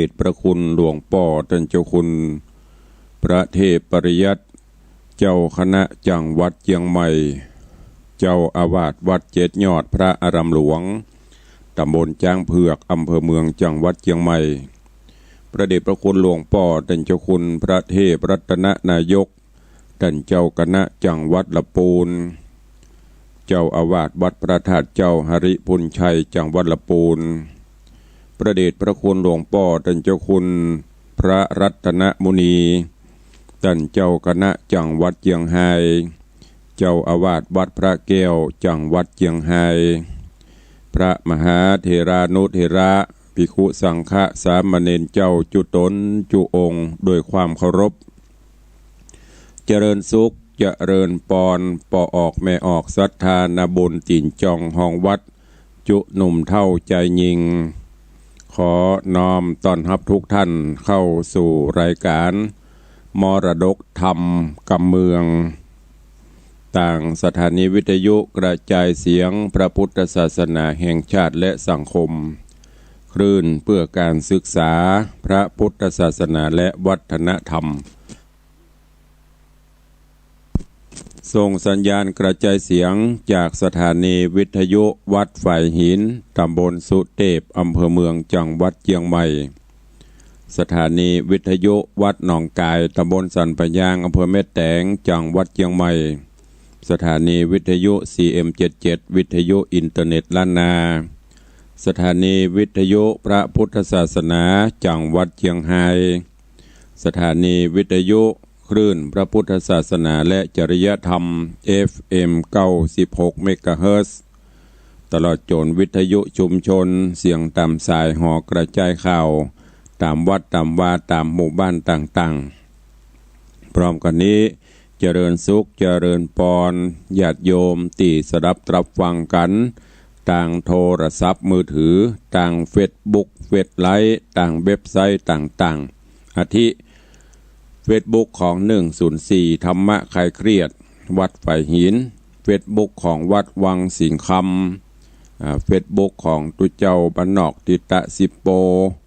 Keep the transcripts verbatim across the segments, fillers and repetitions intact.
เดชพระคุณหลวงป้อต้านเจ้าคุณพระเทพปริยัติ เจ้าคณะจังหวัดเจียงใหม่ เจ้าอาวาสวัดเจ็ดยอดพระอารามหลวง ตำบลจ๊างเผือก อำเภอเมือง จังหวัดเจียงใหม่ พระเดชพระคุณหลวงป้อต้านเจ้าคุณพระเทพรัตนนายก ต้านเจ้าคณะจังหวัดละปูน เจ้าอาวาสวัดพระธาตุเจ้าหริภุญชัย จังหวัดละปูน พระเดชพระคุณหลวงป้อต้านเจ้าคุณพระรัตนมุนี ต้านเจ้าคณะจังหวัดเจียงฮาย เจ้าอาวาสวัดพระแก้ว จังหวัดเจียงฮาย พระมหาเถรานุเถระ ภิกขุสังฆะสามเณรเจ้าจุ๊ต๋นจุ๊องค์ ด้วยความเคารพ เจริญสุข เจริญปอน ป้อออกแม่ออกศรัทธานาบุญตี๋นจองฮองวัด จุ๊หนุ่มเฒ่าจายญิง ขอน้อมต้อนฮับทุกท่านเข้าสู่รายการมรดกธรรมกำเมือง ตางสถานีวิทยุกระจายเสียงพระพุทธศาสนาแห่งชาติและสังคม คลื่นเพื่อการศึกษาพระพุทธศาสนาและวัฒนธรรม ส่งสัญญาณกระจายเสียงจากสถานีวิทยุวัดฝายหิน ตำบลสุเตพ อำเภอเมือง จังหวัดเจียงใหม่ สถานีวิทยุวัดหนองก๋าย ตำบลสันป่ายยาง อำเภอแม่แตง จังหวัดเจียงใหม่ สถานีวิทยุ ซีเอ็มเจ็ดเจ็ด วิทยุอินเทอร์เน็ตล้านนา สถานีวิทยุพระพุทธศาสนา จังหวัดเจียงฮาย สถานีวิทยุคลื่นพระพุทธศาสนาและจริยธรรม เอฟเอ็ม เก้าสิบหก เมกะเฮิรตซ์ ตลอดจ๋นวิทยุชุมชน เสียงต๋ามสายหอกระจายข่าว ต๋ามวัดต๋ามวา ต๋ามหมู่บ้านต่างๆ พร้อมกั๋นนี้ เจริญสุข เจริญปอน ญาติโยมตี้สดับตรับฟังกั๋น ตางโทรศัพท์มือถือ ตางเฟซบุ๊ก เฟซไลฟ์ ตางเว็บไซต์ต่างๆ อาทิ เฟซบุ๊กของ หนึ่งศูนย์สี่ ธรรมะคลายเครียด วัดฝายหิน เฟซบุ๊กของวัดวังสิงห์คำ อ่า เฟซบุ๊กของตุ๊เจ้าบ้านนอกติตะสิปโป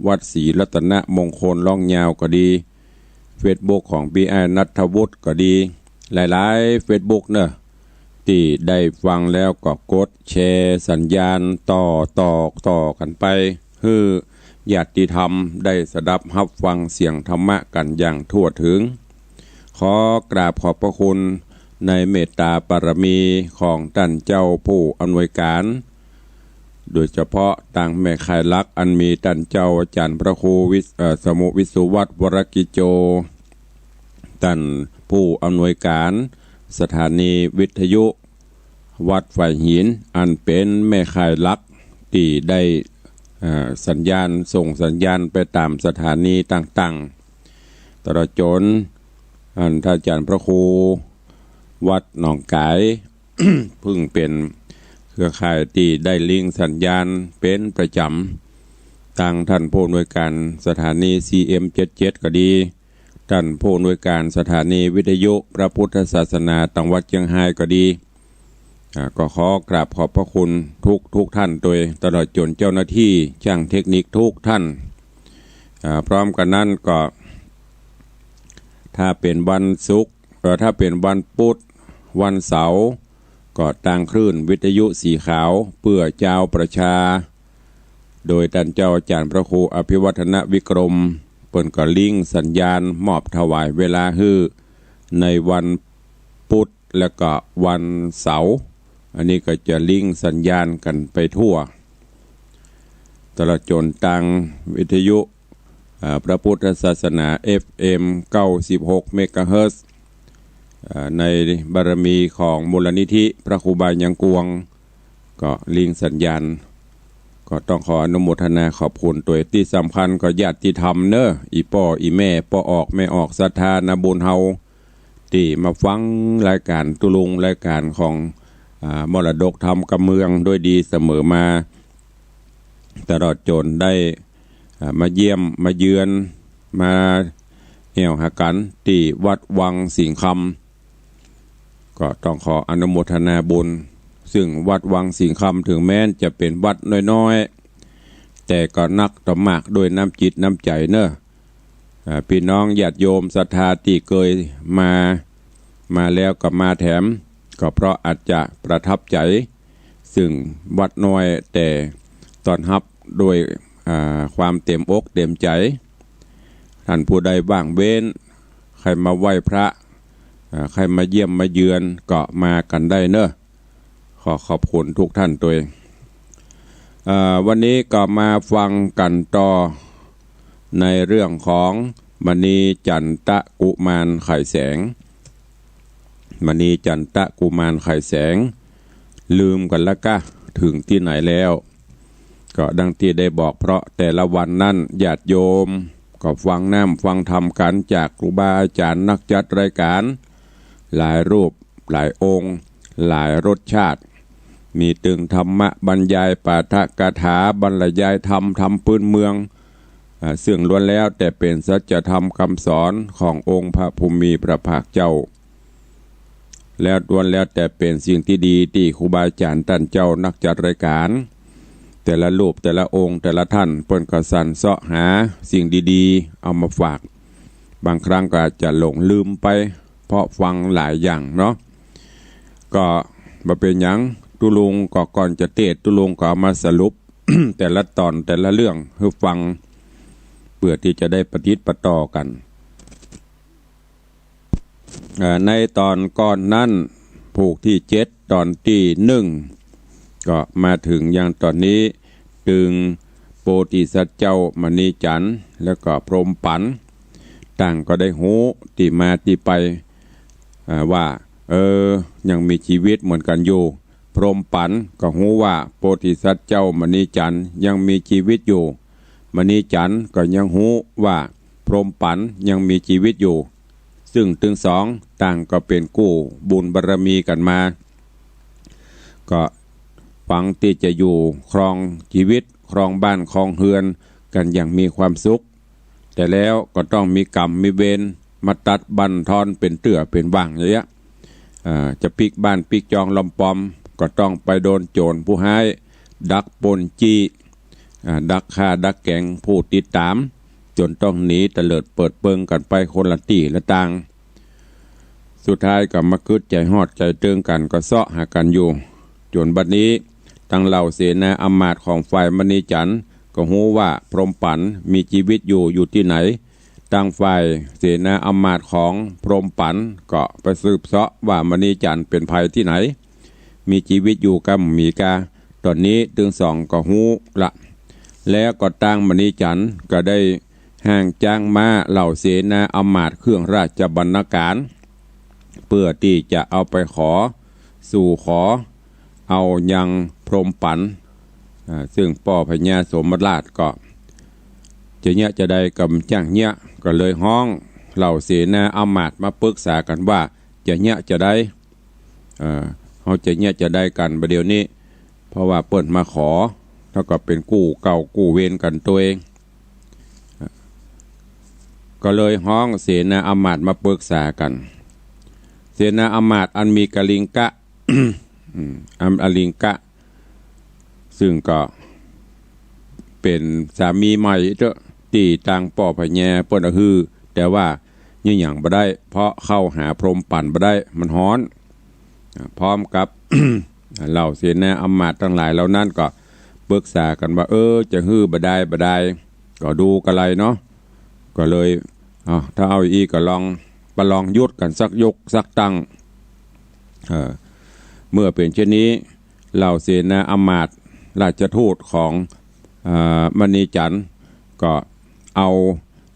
วัดศรีรัตนมงคล ร้องยาวก็ดี เฟซบุ๊กของปี้อ้ายณัฐวุฒิก็ดี หลายๆ เฟซบุ๊กเนาะ ตี้ได้ฟังแล้วก็กดแชร์สัญญาณต่อๆ ต่อกั๋นไป หื้อญาติธรรมได้สดับฮับฟังเสียงธรรมะกั๋นอย่างทั่วถึง ขอกราบขอบพระคุณในเมตตาบารมีของต้านเจ้าผู้อำนวยก๋าน โดยเฉพาะตางแม่ข่ายหลักอันมีต้านเจ้าอาจ๋ารย์พระครูวิส- เอ่อ สมุห์ วิศวัฒน์ วรกิจโจ ต้านผู้อำนวยก๋านสถานีวิทยุวัดฝายหิน อันเป๋นแม่ข่ายหลักตี้ได้ เอ่อ สัญญาณ ส่งสัญญาณไปต๋ามสถานีต่างๆ ตลอดจ๋น อันต้านอาจ๋ารย์พระครูวัดหนองก๋าย เปิ้นเป๋นเครือข่ายตี้ได้ลิงก์สัญญาณเป๋นประจ๋ำ ตางต้านผู้อำนวยก๋านสถานี ซีเอ็มเจ็ดเจ็ด ก็ดี ต้านผู้อำนวยก๋านสถานีวิทยุพระพุทธศาสนาตางวัดเจียงฮายก็ดี อ่า ก็ขอกราบขอบพระคุณทุกทุกท่านโดยตลอดจ๋นเจ้าหน้าตี้จ้างเทคนิคทุกท่าน อ่า พร้อมกั๋นนั้นก็ ถ้าเป๋นวันศุกร์ เอ่อ ถ้าเป๋นวันพุธ วันเสาร์ ก็ตางคลื่นวิทยุสีขาวเปื้อจาวประชา โดยต้านเจ้าอาจ๋ารย์พระครูอภิวัฒนวิกรม เปิ้นก็ลิงก์สัญญาณมอบถวายเวลาหื้อในวันพุธ แล้วก็วันเสาร์ อันนี้ก็จะลิงก์สัญญาณกั๋นไปทั่ว ตลอดจ๋นตางวิทยุ อ่า พระพุทธศาสนา เอฟเอ็ม เก้าสิบหก เมกะเฮิรตซ์ อ่า ในบารมีของมูลนิธิพระครูบายังกวง ก็ลิงก์สัญญาณ ก็ต้องขออนุโมทนาขอบคุณโตย ตี้สำคัญก็ญาติธรรมเนาะ อี่ป้ออี่แม่ ป้อออกแม่ออกศรัทธานาบุญเฮา ตี้มาฟังรายก๋านตุ๊ลุง รายก๋านของ อ่า มรดกธรรมกำเมืองด้วยดีเสมอมา ตลอดจ๋นได้ อ่า มาเยี่ยมมาเยือน มาแอ่วหากั๋นตี้วัดวังสิงห์คำ ก็ต้องขออนุโมทนาบุญ ซึ่งวัดวังสิงห์คำเถิงแม้นจะเป๋นวัดน้อยๆ แต่ก็นักต่อมากด้วยน้ำจิตน้ำใจ๋เน่อ อ่า ปี้น้องญาติโยมศรัทธาตี้เกยมา มาแล้วก็มาแถม ก็เพราะอาจจะประทับใจ๋ ซึ่งวัดน้อยแต่ต้อนฮับด้วย อ่า ความเต๋มอกเต๋มใจ๋ ท่านผู้ใดว่างเว้น ใค่มาไหว้พระ อ่า ใค่มาเยี่ยมมาเยือนก็มากั๋นได้เน่อ ขอขอบคุณทุกท่านตวย เอ่อ วันนี้ก็มาฟังกั๋นต่อในเรื่องของมณีจันตะกุมารไขแสง มณีจันตะกุมารไขแสง ลืมกั๋นละก้า เถิงตี้ไหนแล้ว ก็ดังตี้ได้บอก เพราะแต่ละวันนั้นญาติโยมก็ฟังน้ำฟังธรรมกั๋นจากครูบาอาจ๋ารย์นักจัดรายก๋าน หลายรูปหลายองค์ หลายรสชาติ มีตึงธรรมะบรรยายปาฐกถา บรรยายธรรม ธรรมปื๊นเมือง อ่า ซึ่งล้วนแล้วแต่เป๋นสัจธรรมกำสอนขององค์พระผู้มีพระภาคเจ้า แล้วล้วนแล้วแต่เป๋นสิ่งตี้ดีตี้ครูบาอาจ๋ารย์ต้านเจ้านักจัดรายก๋าน แต่ละรูปแต่ละองค์แต่ละท่านเปิ้นก็สรรเสาะหาสิ่งดีๆ เอามาฝาก บางครั้งก็อาจจะหลงลืมไป เพราะฟังหลายอย่างเนาะ ก็บ่เป๋นหยัง ตุ๊ลุงก็ก่อนจะเตสน์ตุ๊ลุงก็เอามาสรุป แต่ละต๋อนแต่ละเรื่องหื้อฟัง เปื้อตี้จะได้ปะติดปะต่อกั๋น เอ่อ ในต๋อนก่อนนั้น ผูกตี้เจ็ด ต๋อนตี้นึ่ง ก็มาเถิงยังต๋อนนี้ ตึงโพธิสัตว์เจ้ามณีจันทร์ แล้วก็พรหมปั๋น ต่างก็ได้ฮู้ตี้มาตี้ไป เอ่อ ว่า เออ ยังมีจีวิตเหมือนกั๋นอยู่ พรหมปั๋นก็ฮู้ว่าโพธิสัตว์เจ้ามณีจันทร์ยังมีจีวิตอยู่ มณีจันทร์ก็ยังฮู้ว่าพรหมปั๋นยังมีจีวิตอยู่ ซึ่งตึงสองต่างก็เป๋นกู้บุญบารมีกั๋นมา ก็หวังตี้จะอยู่ครองจีวิต ครองบ้านครองเฮือนกั๋นอย่างมีความสุข แต่แล้วก็ต้องมีก๋รรมมีเวรมาตัดบั่นทอนเป๋นเตื้อเป๋นว่างอย่างเงี้ย อ่า จะปิ๊กบ้านปิ๊กจองลอมปอม ก็ต้องไปโดนโจ๋รผู้ฮ้ายดักปล้นจี้ อ่า ดักฆ่าดักแก๋งผู้ติดต๋าม จ๋นต้องหนีเตลิดเปิดเปิงกั๋นไปคนละตี้ละตาง สุดท้ายก็มากึ๊ดใจ๋ฮอดใจ๋เติงกั๋น ก็เซาะหากั๋นอยู่ จ๋นบัดนี้ ตังเหล่าเสนาอำมาตย์ของฝ่ายมณีจันทร์ก็ฮู้ว่าพรหมปั๋นมีจีวิตอยู่ อยู่ตี้ไหน ตังฝ่ายเสนาอำมาตย์ของพรหมปั๋นก็ไปสืบเซาะว่ามณีจันทร์เป๋นใผตี้ไหน มีจีวิตอยู่ก้าบ่มีก้า ต๋อนนี้ตึงสองก็ฮู้ละ แล้วก็ตางมณีจันทร์ก็ได้ฮ้างจ๊างม้าเหล่าเสนาอำมาตย์เครื่องราชบรรณาการ เปื้อตี้จะเอาไปขอ สู่ขอ เอายังพรหมปั๋น อ่า ซึ่งป้อพญาสมราชก็จะเยียะจาใดก็บ่จ้างเยียะ ก็เลยฮ้องเหล่าเสนาอำมาตย์มาปึกษากั๋นว่าจะเยียะจาใด เอ่อ เฮาจะเยียะจาใดกั๋นบ่าเดี่ยวนี้ เพราะว่าเปิ้นมาขอ แล้วก็เป๋นกู้เก่ากู้เวรกั๋นตวย ก็เลยฮ้องเสนาอำมาตย์มาปึกษากั๋น เสนาอำมาตย์อันมีกลิงกะ อืม อัน อลิงกะ ซึ่งก็เป๋นสามีใหม่เต๊อะ ตี้ตางป้อพญาเปิ้นเอาหื้อ แต่ว่าเยียะหยังบ่ได้ เพราะเข้าหาพรหมปั๋นบ่ได้ มันฮ้อน อ่า พร้อมกับ เหล่าเสนาอำมาตย์ตังหลายเหล่านั้นก็ปึกษากั๋นว่า เออ จะหื้อบ่ดายบ่ดาย ก็ดูกะไรเนาะ ก็เลย เอา ถ้าเอาอี้ก็ลอง ประลองยุทธกั๋นสักยกสักตั้ง เออ เมื่อเป๋นเช่นนี้ เหล่าเสนาอำมาตย์ราชทูตของ เอ่อ มณีจันทร์ก็เอา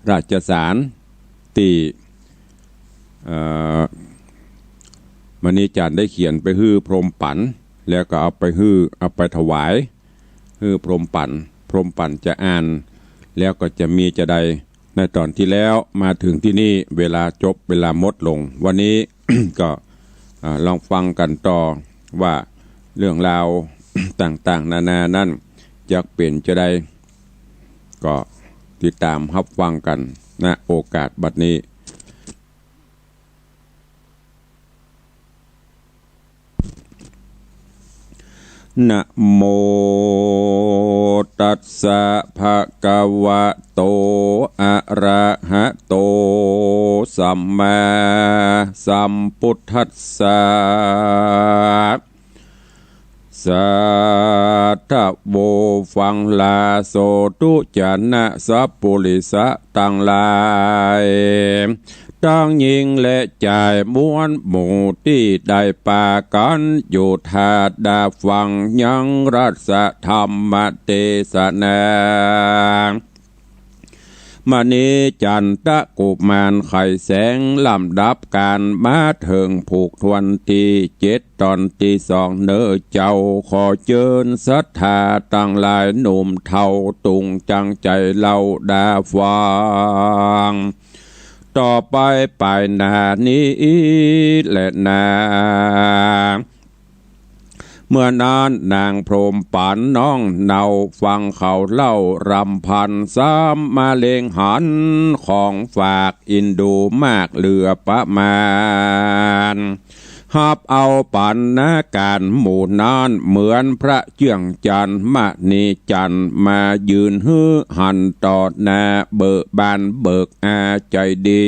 ราชสารตี้ เอ่อ มณีจันทร์ได้เขียนไปหื้อพรหมปั๋น แล้วก็เอาไปหื้อ เอาไปถวาย หื้อพรหมปั๋น พรหมปั๋นจะอ่าน แล้วก็จะมีจาใด ในต๋อนตี้แล้ว มาเถิงตี้นี่ เวลาจบ เวลาหมดลง วันนี้ ก็ อ่า ลองฟังกั๋นต่อว่าเรื่องราวต่างๆ นานานั้นจักเป๋นจาใด ก็ติดต๋ามฮับฟังกั๋น ณ โอกาสบัดนี้ นะโม ตัสสะ ภะคะวะโต อะระหะโต สัมมาสัมพุทธัสสะ สาธุ ฟังลาโสธุ จะนะสัปปุริสะตังหลาย ตังญิงและจาย มวลหมู่ตี้ได้ปากั๋นอยู่ถ้าดาฟังยังรัตธรรมเตสนา มณีจันตะกุมารไขแสง ลำดับก๋านมาเถิงผูกถ้วนตี้เจ็ด ต๋อนตี้สองเน่อเจ้า ขอเจิญศรัทธาตังหลาย หนุ่มเฒ่า ตุงจั้งใจ๋เล่าดาฟัง ต่อไปป๋ายหน้านี้แลนา เมื่อนั้นนางพรหมปั๋นน้องเนา ฟังเขาเล่ารำพัน ซ้ำมาเล็งหันของฝากอินดูมากเหลือประมาณ ฮับเอาปั๋นนาก๋านหมู่นั้น เหมือนพระเจื้องจันทร์ มณีจันทร์มายืนหื้อหันต่อหน้า เบิกบานเบิกอาใจ๋ดี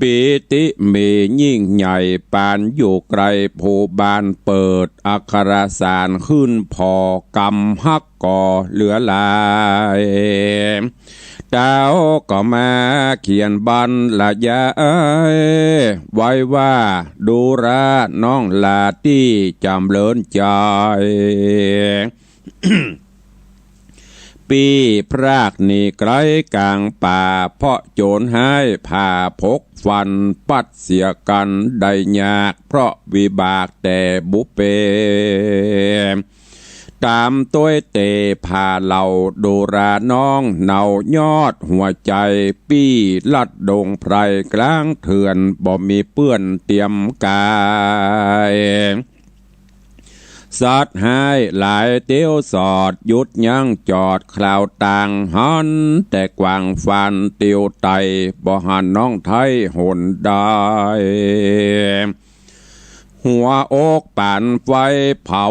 ปีติมียิ่งใหญ่ ปานอยู่ไกลภูบานเปิด อักขระสารขึ้นผ่อ กำฮักก่อเหลือหลาย เต้าก็มาเขียนบรรยาย ไว้ว่าดูราน้องหลาตี้จ๋ำเริญใจ๋ ปี้พรากหนีไกลก๋างป่า เพราะโจรฮ้ายผ่าผกฟัน ปัดเสียกั๋นได้ยาก เพราะวิบากแต่บุพเพ ต๋ามตวยเตผ่าเหล่า ดูราน้องเนายอดหัวใจ๋ ปี้ลัดดงไพรกลางเถื่อน บ่มีเปื้อนเตียมก๋าย สัตว์ฮ้ายหลายเตี้ยวสอด หยุดยั้งจอดคราวตาง หันแต่กวางฟานเตียวไต่ บ่หันน้องไท้หนได้ หัวอกปานไฟเผา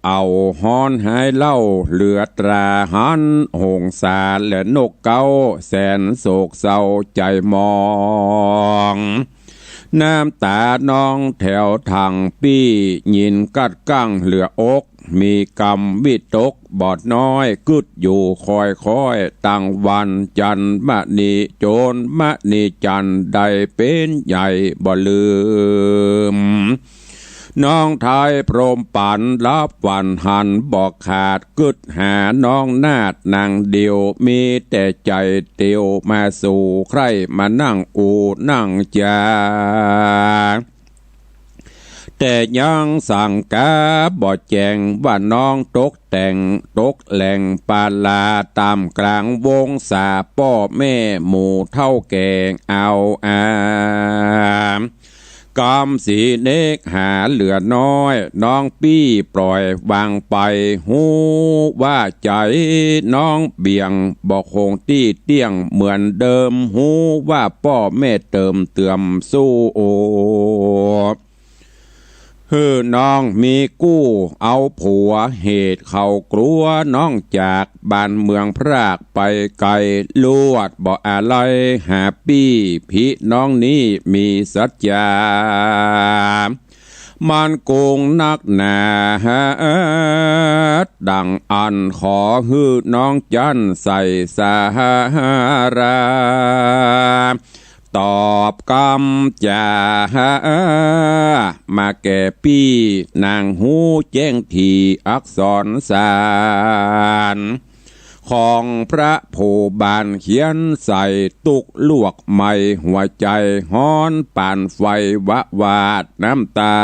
เอาฮ้อนฮ้ายเล่าเหลือตรา หันหงสาและนกเก๊า แสนโศกเศร้าใจ๋หมอง น้ำต๋าน้องแถวถังปี้ ยินกัดกั้งเหลืออก มีกำวิตกบ่น้อย กึ๊ดอยู่ค่อยๆ ตังวัน จันมณีโจรมณีจันทร์ ได้เป๋นใหญ่บ่ลืม น้องไท้พรหมปั๋นลับฝันหันบ่ขาด กึ๊ดหาน้องนาฏนางเดียว มีแต่ใจ๋เตียวมาสู่ ใคร่มานั่งอู้นั่งจา แต่ยังสังกาบ่แจ้ง ว่าน้องตกแต่งตกแหล่งปาลา ต้ามก๋างวงศาป้อแม่หมู่เฒ่าแก่เอาอา กำสีเนกหาเหลือน้อย น้องปี้ปล่อยวางไป ฮู้ว่าใจ๋น้องเบี่ยง บ่คงตี้เตี้ยงเหมือนเดิม ฮู้ว่าป้อแม่เติมเตื่อมสู้ หื้อน้องมีกู้เอาผัว เหตุเขากลัวน้องจากบ้านเมืองพรากไปไกล ลวดบ่อาลัยหาปี้ ภิน้องนี้มีสัจจา มั่นคงนักหนา ดั่งอั้นขอหื้อน้องจันใส่สารา ตอบกำจ๋า มาแก่ปี้นางฮู้แจ้งถี่อักษรสาร ของพระผู้บานเขียนใส่ ตุ๊กลวกไหม้หัวใจ๋ ฮ้อนปานไฟวะวาดน้ำต๋า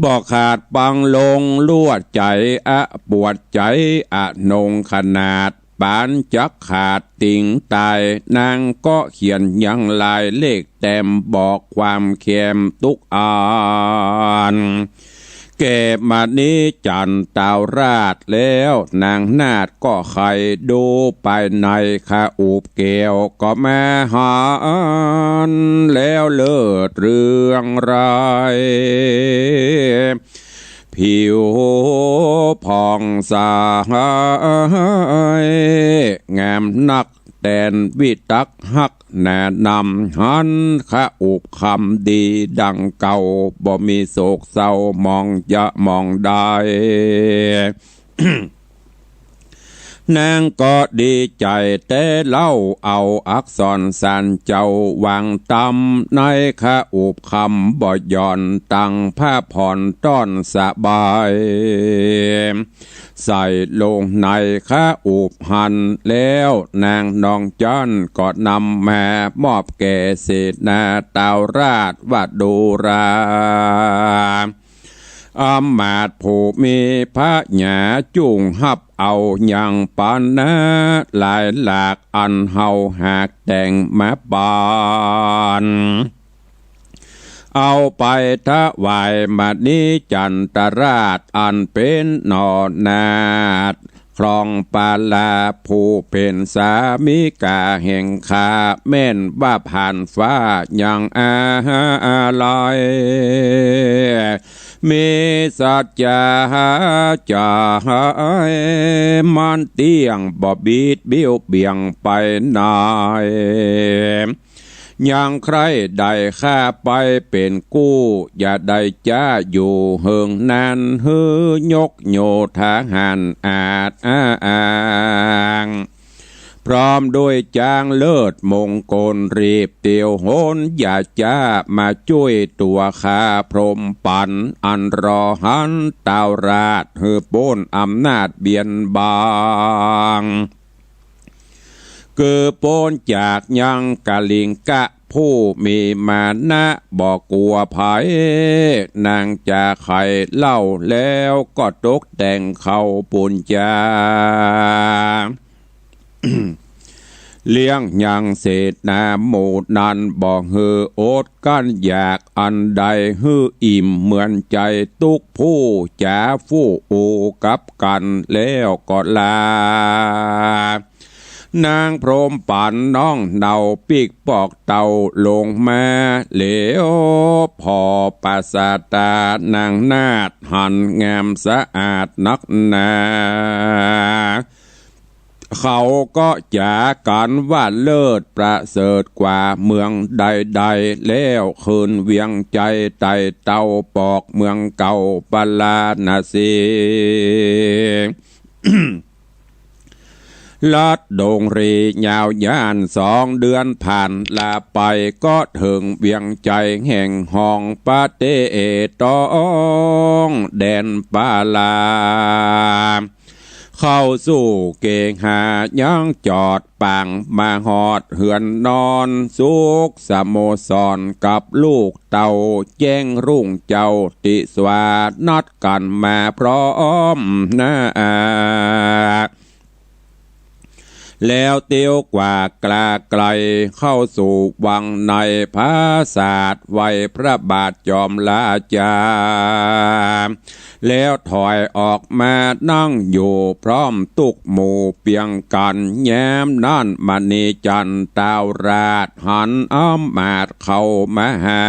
บ่ขาดปังลงลวดใจ๋ อะปวดใจ๋อะหนงขนาด ปานจักขาดติ่งต๋าย นางก็เขียนยังลายเลขแต้ม บอกความแคมตุ๊กอัน แก่มณีจันตาวราชแล้ว นางนาฏก็ใค่ดูภายใน คาอุบแก้วก็มาหัน แล้วเลิศเรืองไร้ ผิวผ่องใส งามนัก แต๋นวิตักฮักหนานำ หันคะอุปคำดีดังเก่า บ่มีโศกเศร้าหมองจะหมองได้ นางก็ดีใจ๋แต๊เล่า เอาอักษรสานเจ้าวางตำ ในคะอุปคำบ่หย่อน ตังผ้าผ่อนต้อนสบาย ใส่ลงในคะอุปหั้น แล้วนางนองจั้นก็นำมามอบแก่เสนาตาวราชว่า ดูรา อำมาตย์ผู้มีพระญาจุ่งฮับเอายังปานะหลายหลาก อันเฮาหากแต่งมาปาน เอาไปถวายมณีจันตราช อันเป๋นหน่อนาถ ครองปาลา ผู้เป๋นสามิกาแห่งข้า แม่นว่าผ่านฟ้ายังอาลัย มีสัจจะจ๋า มันเตี้ยงบ่บิดบิ้วเบี่ยงไปไหน ยังใคร่ได้ข้าไปเป๋นกู้ อย่าได้จ๊าอยู่เหิงนาน หื้อยกโยธาหารอาจอ้าง พร้อมด้วยจ๊างเลิศมงคล รีบเตียวหน อย่าจ๊ามาจ้วยตั๋วข้าพรหมปัณ อันรอหันตาวราช หื้อป๊นอำนาจเบียดบัง คือป๊นจากยังกลิงกะ ผู้มีมานะบ่กั๋วใผ นางจะไขเล่า แล้วก็ตกแต่งเข้าปู๋นจา เลี้ยงยังเสนาหมู่นั้น บ่หื้ออดกั้นอยากอันใด หื้ออิ่มเหมือนใจ๋ตุ๊กผู้จ๋า ฟู่อู่กับกั๋นแล้วก็ลา นางพรหมปัณน้องเนาปิ๊กปอกเต้าลงมา เหลียวผ่อประสาทตานางนาถ หันงามสะอาดนักหนา เขาก็จ๋ากั๋นว่าเลิศประเสริฐกว่าเมืองใดๆ แล้วคืนเวียงไจไต่เต้าปอกเมืองเก่าปาราณสี ลัดดงรียาวยานสองเดือนผ่านลาไป ก็เถิงเวียงไจแห่งฮองประเตศตอง แดนปาลา เข้าสู่เกหายังจอดปาง มาฮอดเฮือนนอนสุขสโมสรกับลูกเต้า แจ้งรุ่งเจ้าติสวานัดกั๋นมาพร้อมหน้า แล้วเตียวกว่าก๋าไก๋เข้าสู่วังในผาสาท ไหว้พระบาทจอมราชา แล้วถอยออกมานั่งอยู่พร้อมตุ๊กหมู่เปียงกั๋น ยามนั้นมณีจันทร์ตาวราชหันอำมาตย์เข้ามาหา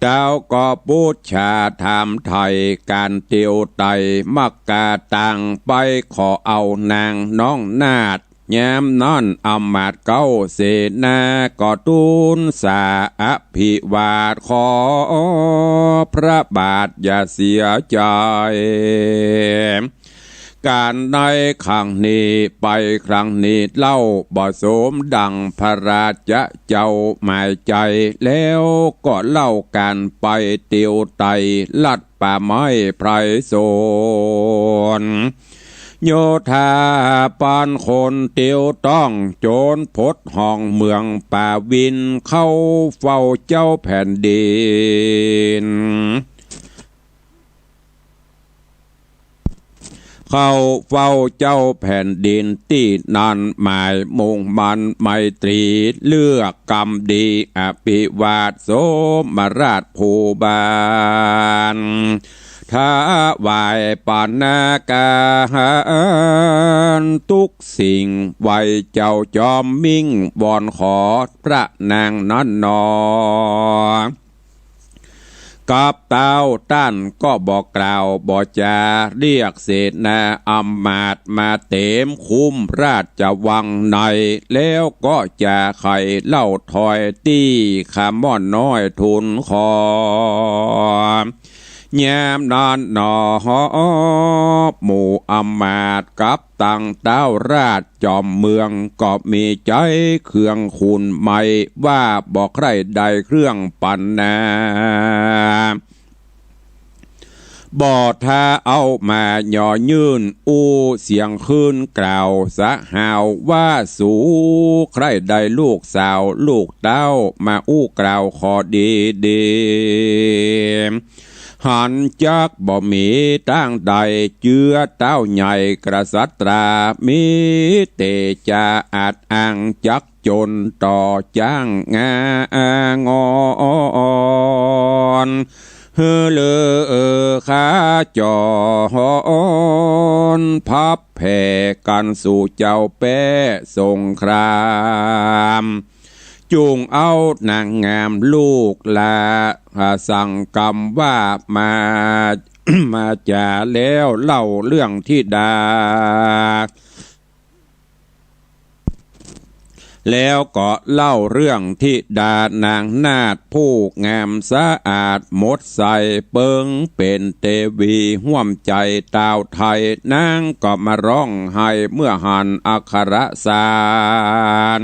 เต้าก็ปูชาถามไถ่ก๋านเตียวไต่ มักกาต่างไปขอเอานางน้องนาถ ยามนั้นอำมาตย์เก๊าเสนาก็ทูลสาอภิวาทขอพระบาทอย่าเสียใจ๋ ก๋านในครั้งนี้ไปครั้งนี้เล่าบ่สมดังพระราชเจ้าหมายใจ๋ แล้วก็เล่าก๋านไปเตียวไต่ลัดป่าไม้ไพรสน โยธาปานคนเตียวต้องโจรผดห้องเมืองป่าวิน เข้าเฝ้าเจ้าแผ่นดิน เข้าเฝ้าเจ้าแผ่นดินตี้นั้นหมายมุ่งมั่นไมตรีเลือกกำดีอภิวาทสมราชผู้บาน ถวายปาณาหารทุกสิ่งไหว้เจ้าจอมมิ่งวอนขอพระนางนั้นหนอ กับเต้าต้านก็บ่กล่าวบ่จ๋า เรียกเสนาอำมาตย์มาเต๋มคุ้มราชวังใน แล้วก็จะใค่เล่าถอยตี้ข้าม่อนน้อยทูลขอ ยามนั้นหนอ หมู่อำมาตย์กับตังเต้าราชจอมเมือง ก็มีใจ๋เคืองขุ่นไหม้ ว่าบ่ใคร่ได้เครื่องปันนา บ่ถ้าเอามาหย่อยื่น อู้เสียงคืนกล่าวสะหาวว่า สูใคร่ได้ลูกสาวลูกเต้า มาอู้กล่าวขอดีดี หันจักบ่มีตางใด เจื้อเต้าใหญ่กษัตรา มีเตจะอาจอ้างจักจนต่อจ้างงางอน หื้อลือข้าจรพับแผ่กั๋นสู่เจ้าแป๊สงคราม จุ่งเอานางงามลูกหล้าสั่งกำว่ามา มาจ๋าแล้วเล่าเรื่องธิดา แล้วก็เล่าเรื่องธิดานางนาฏผู้งามสะอาดหมดใส เปิงเป๋นเตวีฮ่วมใจ๋ตาวไทย นางก็มาฮ้องไห้เมื่อหันอัครสาร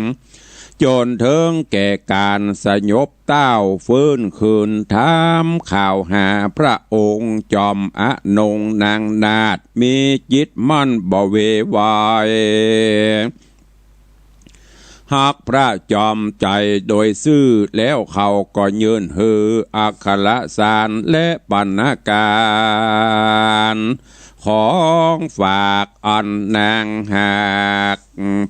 จ๋นเถิงแก่ก๋านสยบ เต้าฟื้นคืนถามข่าวหาพระองค์ จ๋อมอนงนางนาฏมีจิตมั่นบ่เวไว ฮักพระจ๋อมใจ๋โดยซื่อ แล้วเขาก็ยื่นหื้ออัครสารและปัณณาการ ของฝากอันนางหาก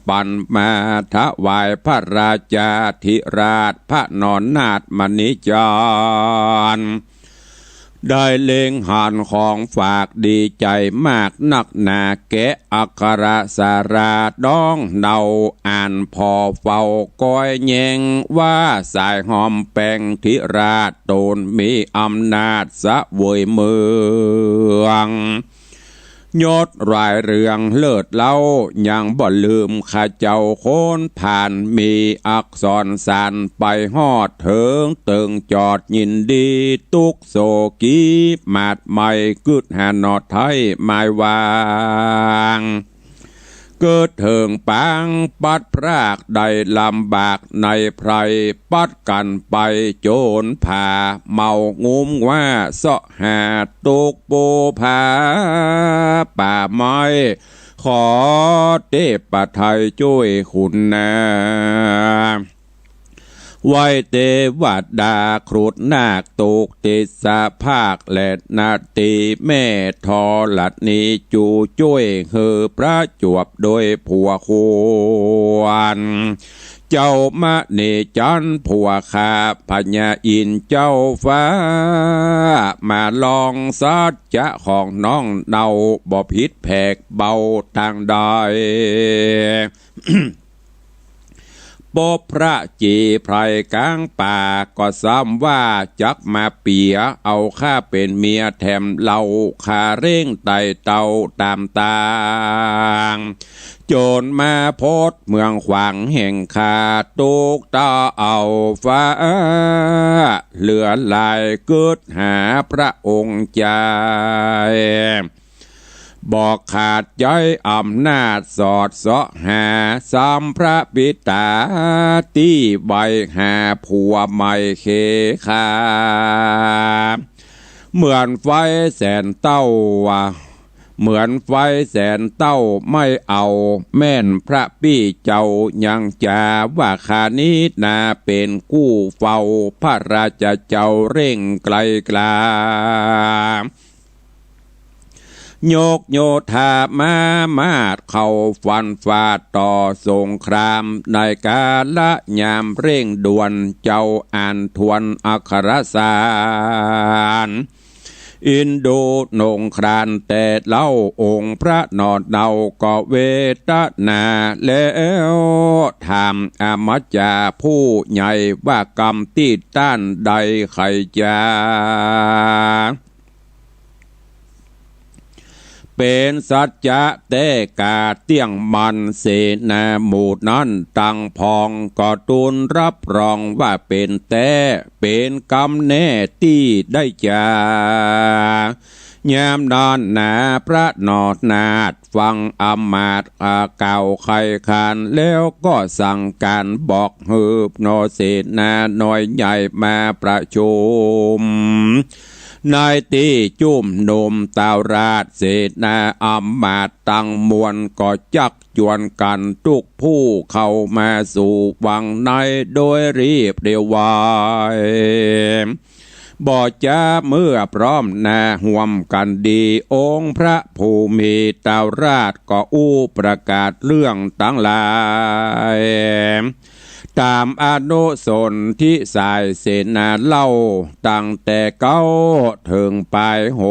ปันมาถวายพระราชาธิราชพระนอนนาถมณีจารย์ ได้เล็งหันของฝากดีใจ๋มากนักหนา แกะอัครสาราดองเนา อ่านผ่อเฝ้าก้อยแยงว่า สายหอมแปงธิราชต๋นมีอำนาจเสวยเมือง ยศรายเรืองเลิศเล้า ยังบ่ลืมข้าเจ้าคนผ่าน มีอักษรสารไปฮอดเถิง เติงจอดยินดี ตุ๊กโศกีหมาดไหม้ กึ๊ดหาหนอไท้หมายวาง เกิดเถิงปางปัดพรากได้ลำบากในไพร ปัดกั๋นไปโจ๋นผา เมางุ้มว่าเซาะหาตกโปผาป่าไม้ ขอเตพไทยจ้วยขุนนา ไหว้เตวดาครุฑนาคตกติสภาค และนาฏตีแม่ธรณี จูจ้วยหื้อพระจวบโดยผัวควร เจ้ามณีจันทร์ผัวข้าพญาอินทร์เจ้าฟ้า มาลองสัจจะของน้องเนา บ่ผิดแผกเบาตางใด ปบพระจีไพรก๋างป่า ก็ซ้ำว่าจักมาเปียเอาข้าเป๋นเมียแถมเล่า ข้าเร่งไต่เต้าต๋ามตาง จ๋นมาพดเมืองขวางแห่งข้า ตกเต้าเอาฟ้า เหลือหลายกึ๊ดหาพระองค์ใจ๋ บ่ขาดใจ๊อำนาจสอดเซาะหา ซ้ำพระปิตาตี้ใฝ่หาผัวใหม่เขข้า เหมือนไฟแสนเต้า เหมือนไฟแสนเต้าไม่เอา แม่นพระปี้เจ้ายังจ๋า ว่าข้านี้นาเป๋นกู้เฝ้า พระราชเจ้าเร่งไกลกล้า ยกโยธามามาดเข้าฟันฝ่าต่อสงคราม ในกาละยามเร่งด่วน เจ้าอ่านทวนอัครสาร อินดูหน่งครานแต่เล่า องค์พระหน่อเนาก็เวทนา แล้วถามอมจาผู้ใหญ่ว่า กำตี้ต้านใดใค่จา เป๋นสัจจะแต๊กาเตี้ยงมั่น เสนาหมู่นั้นตังพ่องก็ตูลรับรองว่าเป๋นแต๊ เป๋นกำแน่ตี้ได้จา ยามนั้นนาพระหน่อนาถฟังอำมาตย์กล่าวไขขาน แล้วก็สั่งก๋านบอกหื้อหน่อเสนาน้อยใหญ่มาประชุม ในตี้จุมนุมเต้าราช เสนาอำมาตย์ตังมวลก็จักจวนกั๋นตุ๊กผู้เข้ามาสู่วังในโดยรีบเร็วไว บ่จ๊าเมื่อพร้อมนาห่วมกั๋นดี องค์พระผู้มีเต้าราชก็อู้ประกาศเรื่องตังหลาย ต๋ามอนุสนธิสายเสนาเล่า ตั้งแต่เก๊าเถิงป๋ายโห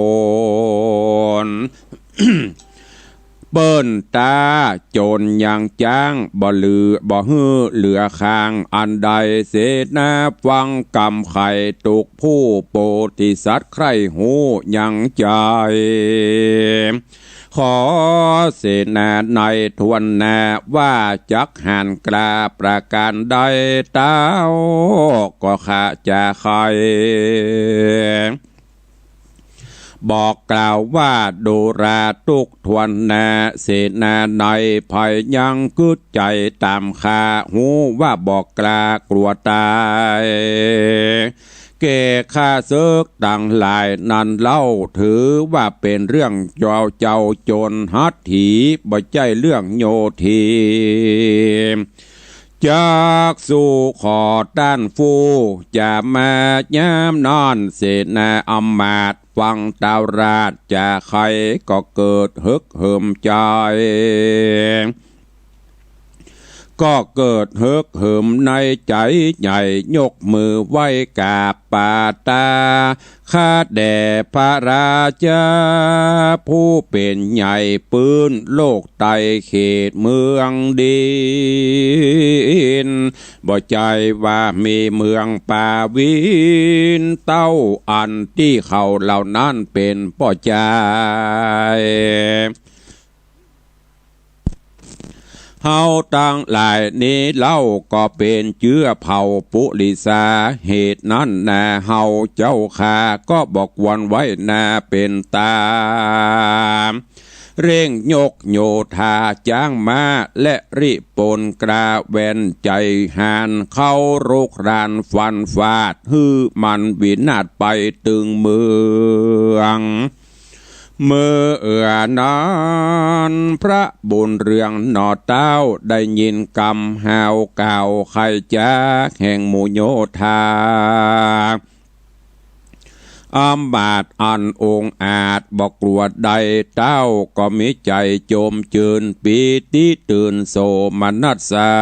น เปิ้นต๋าจ๋นยังจ๊าง บ่หื้อ บ่หื้อเหลือข้างอันใด เสนาฟังกำไขตุ๊กผู้โปธิสัตว์ใคร่ฮู้ยังใจ๋ ขอเสนาในถ้วนหน้าว่าจักหันกล้าประก๋านใด เต้าก็ข้าจะไข บอกกล่าวว่า ดูราตุ๊กถ้วนหน้า เสนาในใผยังกึ๊ดใจ๋ต๋ามข้า ฮู้ว่าบ่กล้ากลัวต๋าย แก่ข้าศึกตังหลายนั้นเล่า ถือว่าเป๋นเรื่องเจ้า เจ้าจ๋นหัตถี บ่ใจ้เรื่องโยธี จักสู้ขอต้านฟู่ จะมายามนั้น เสนาอำมาตย์ฟังเต้าราชจะไข ก็เกิดเหิกเหิมใจ๋ ก็เกิดเหิกเหิมในใจ๋ใหญ่ ยกมือไหว้กราบปาตา ข้าแด่พระราชา ผู้เป๋นใหญ่ปื้นโลกใต้เขตเมืองดิน บ่ใจ้ว่ามีเมืองปาวินเต้าอันตี้เขาเหล่านั้นเป๋นป้อใจ๋ เฮาตังหลายนี้เล่าก็เป๋นเจื้อเผ่าปุริสา เหตุนั้นนาเฮาเจ้าข้าก็บ่ควรไว้นาเป๋นต๋า เร่งยกโยธาจ๊างม้า และริปนกล้าแว่นใจ๋หาญเข้ารุกรานฟันฟาด หื้อมันวินาศไปตึงเมือง เมื่อนั้นพระบุญเรืองหน่อเต้า ได้ยินกำฮาวกล่าวไขจ๋าแห่งหมู่โยธา อำมาตย์อันองอาจบ่กลัวใด เต้าก็มีใจ๋จมจื้นปีติตื่นโสมนัสสา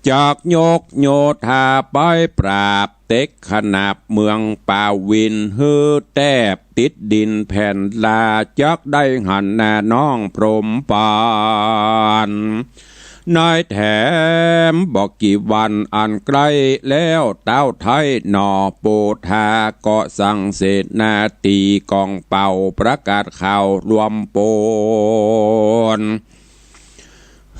จักยกโยธาไปปราบ เต็กขนาบเมืองปาวินหื้อแตบติดดินแผ่นลา จักได้หันนาน้องพรหมปาน ในแถมบ่กี่วันอันใกล้แล้ว เต้าไท้หน่อโปธาก็สั่งเสนาตีก๋องเป่าประกาศข่าวรวมปน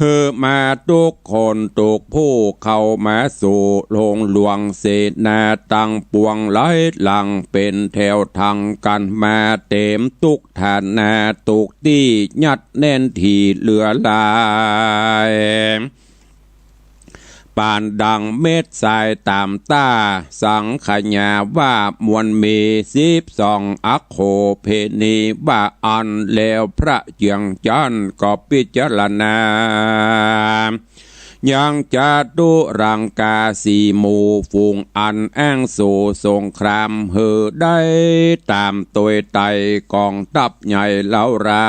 หื้อมาตุ๊กคนตุ๊กผู้เข้ามาสู่โฮงหลวง เสนาตังปวงไหลหลั่งเป๋นแถวทังกั๋นมา เต๋มตุ๊กฐานาตุ๊กตี้ยัดแน่นถี่เหลือหลาย ปานดังเม็ดทรายต๋ามต้า สังขยาว่ามวลมีสิบสองอัคโขเพณีว่าอั้น แล้วพระเจืองจั๊นก็พิจารณา ยังจตุรังกาสี่หมู่ฝูงอันอ้างสู่สงคราม หื้อได้ต๋ามตวยไต่ก๋องทัพใหญ่เล้ารา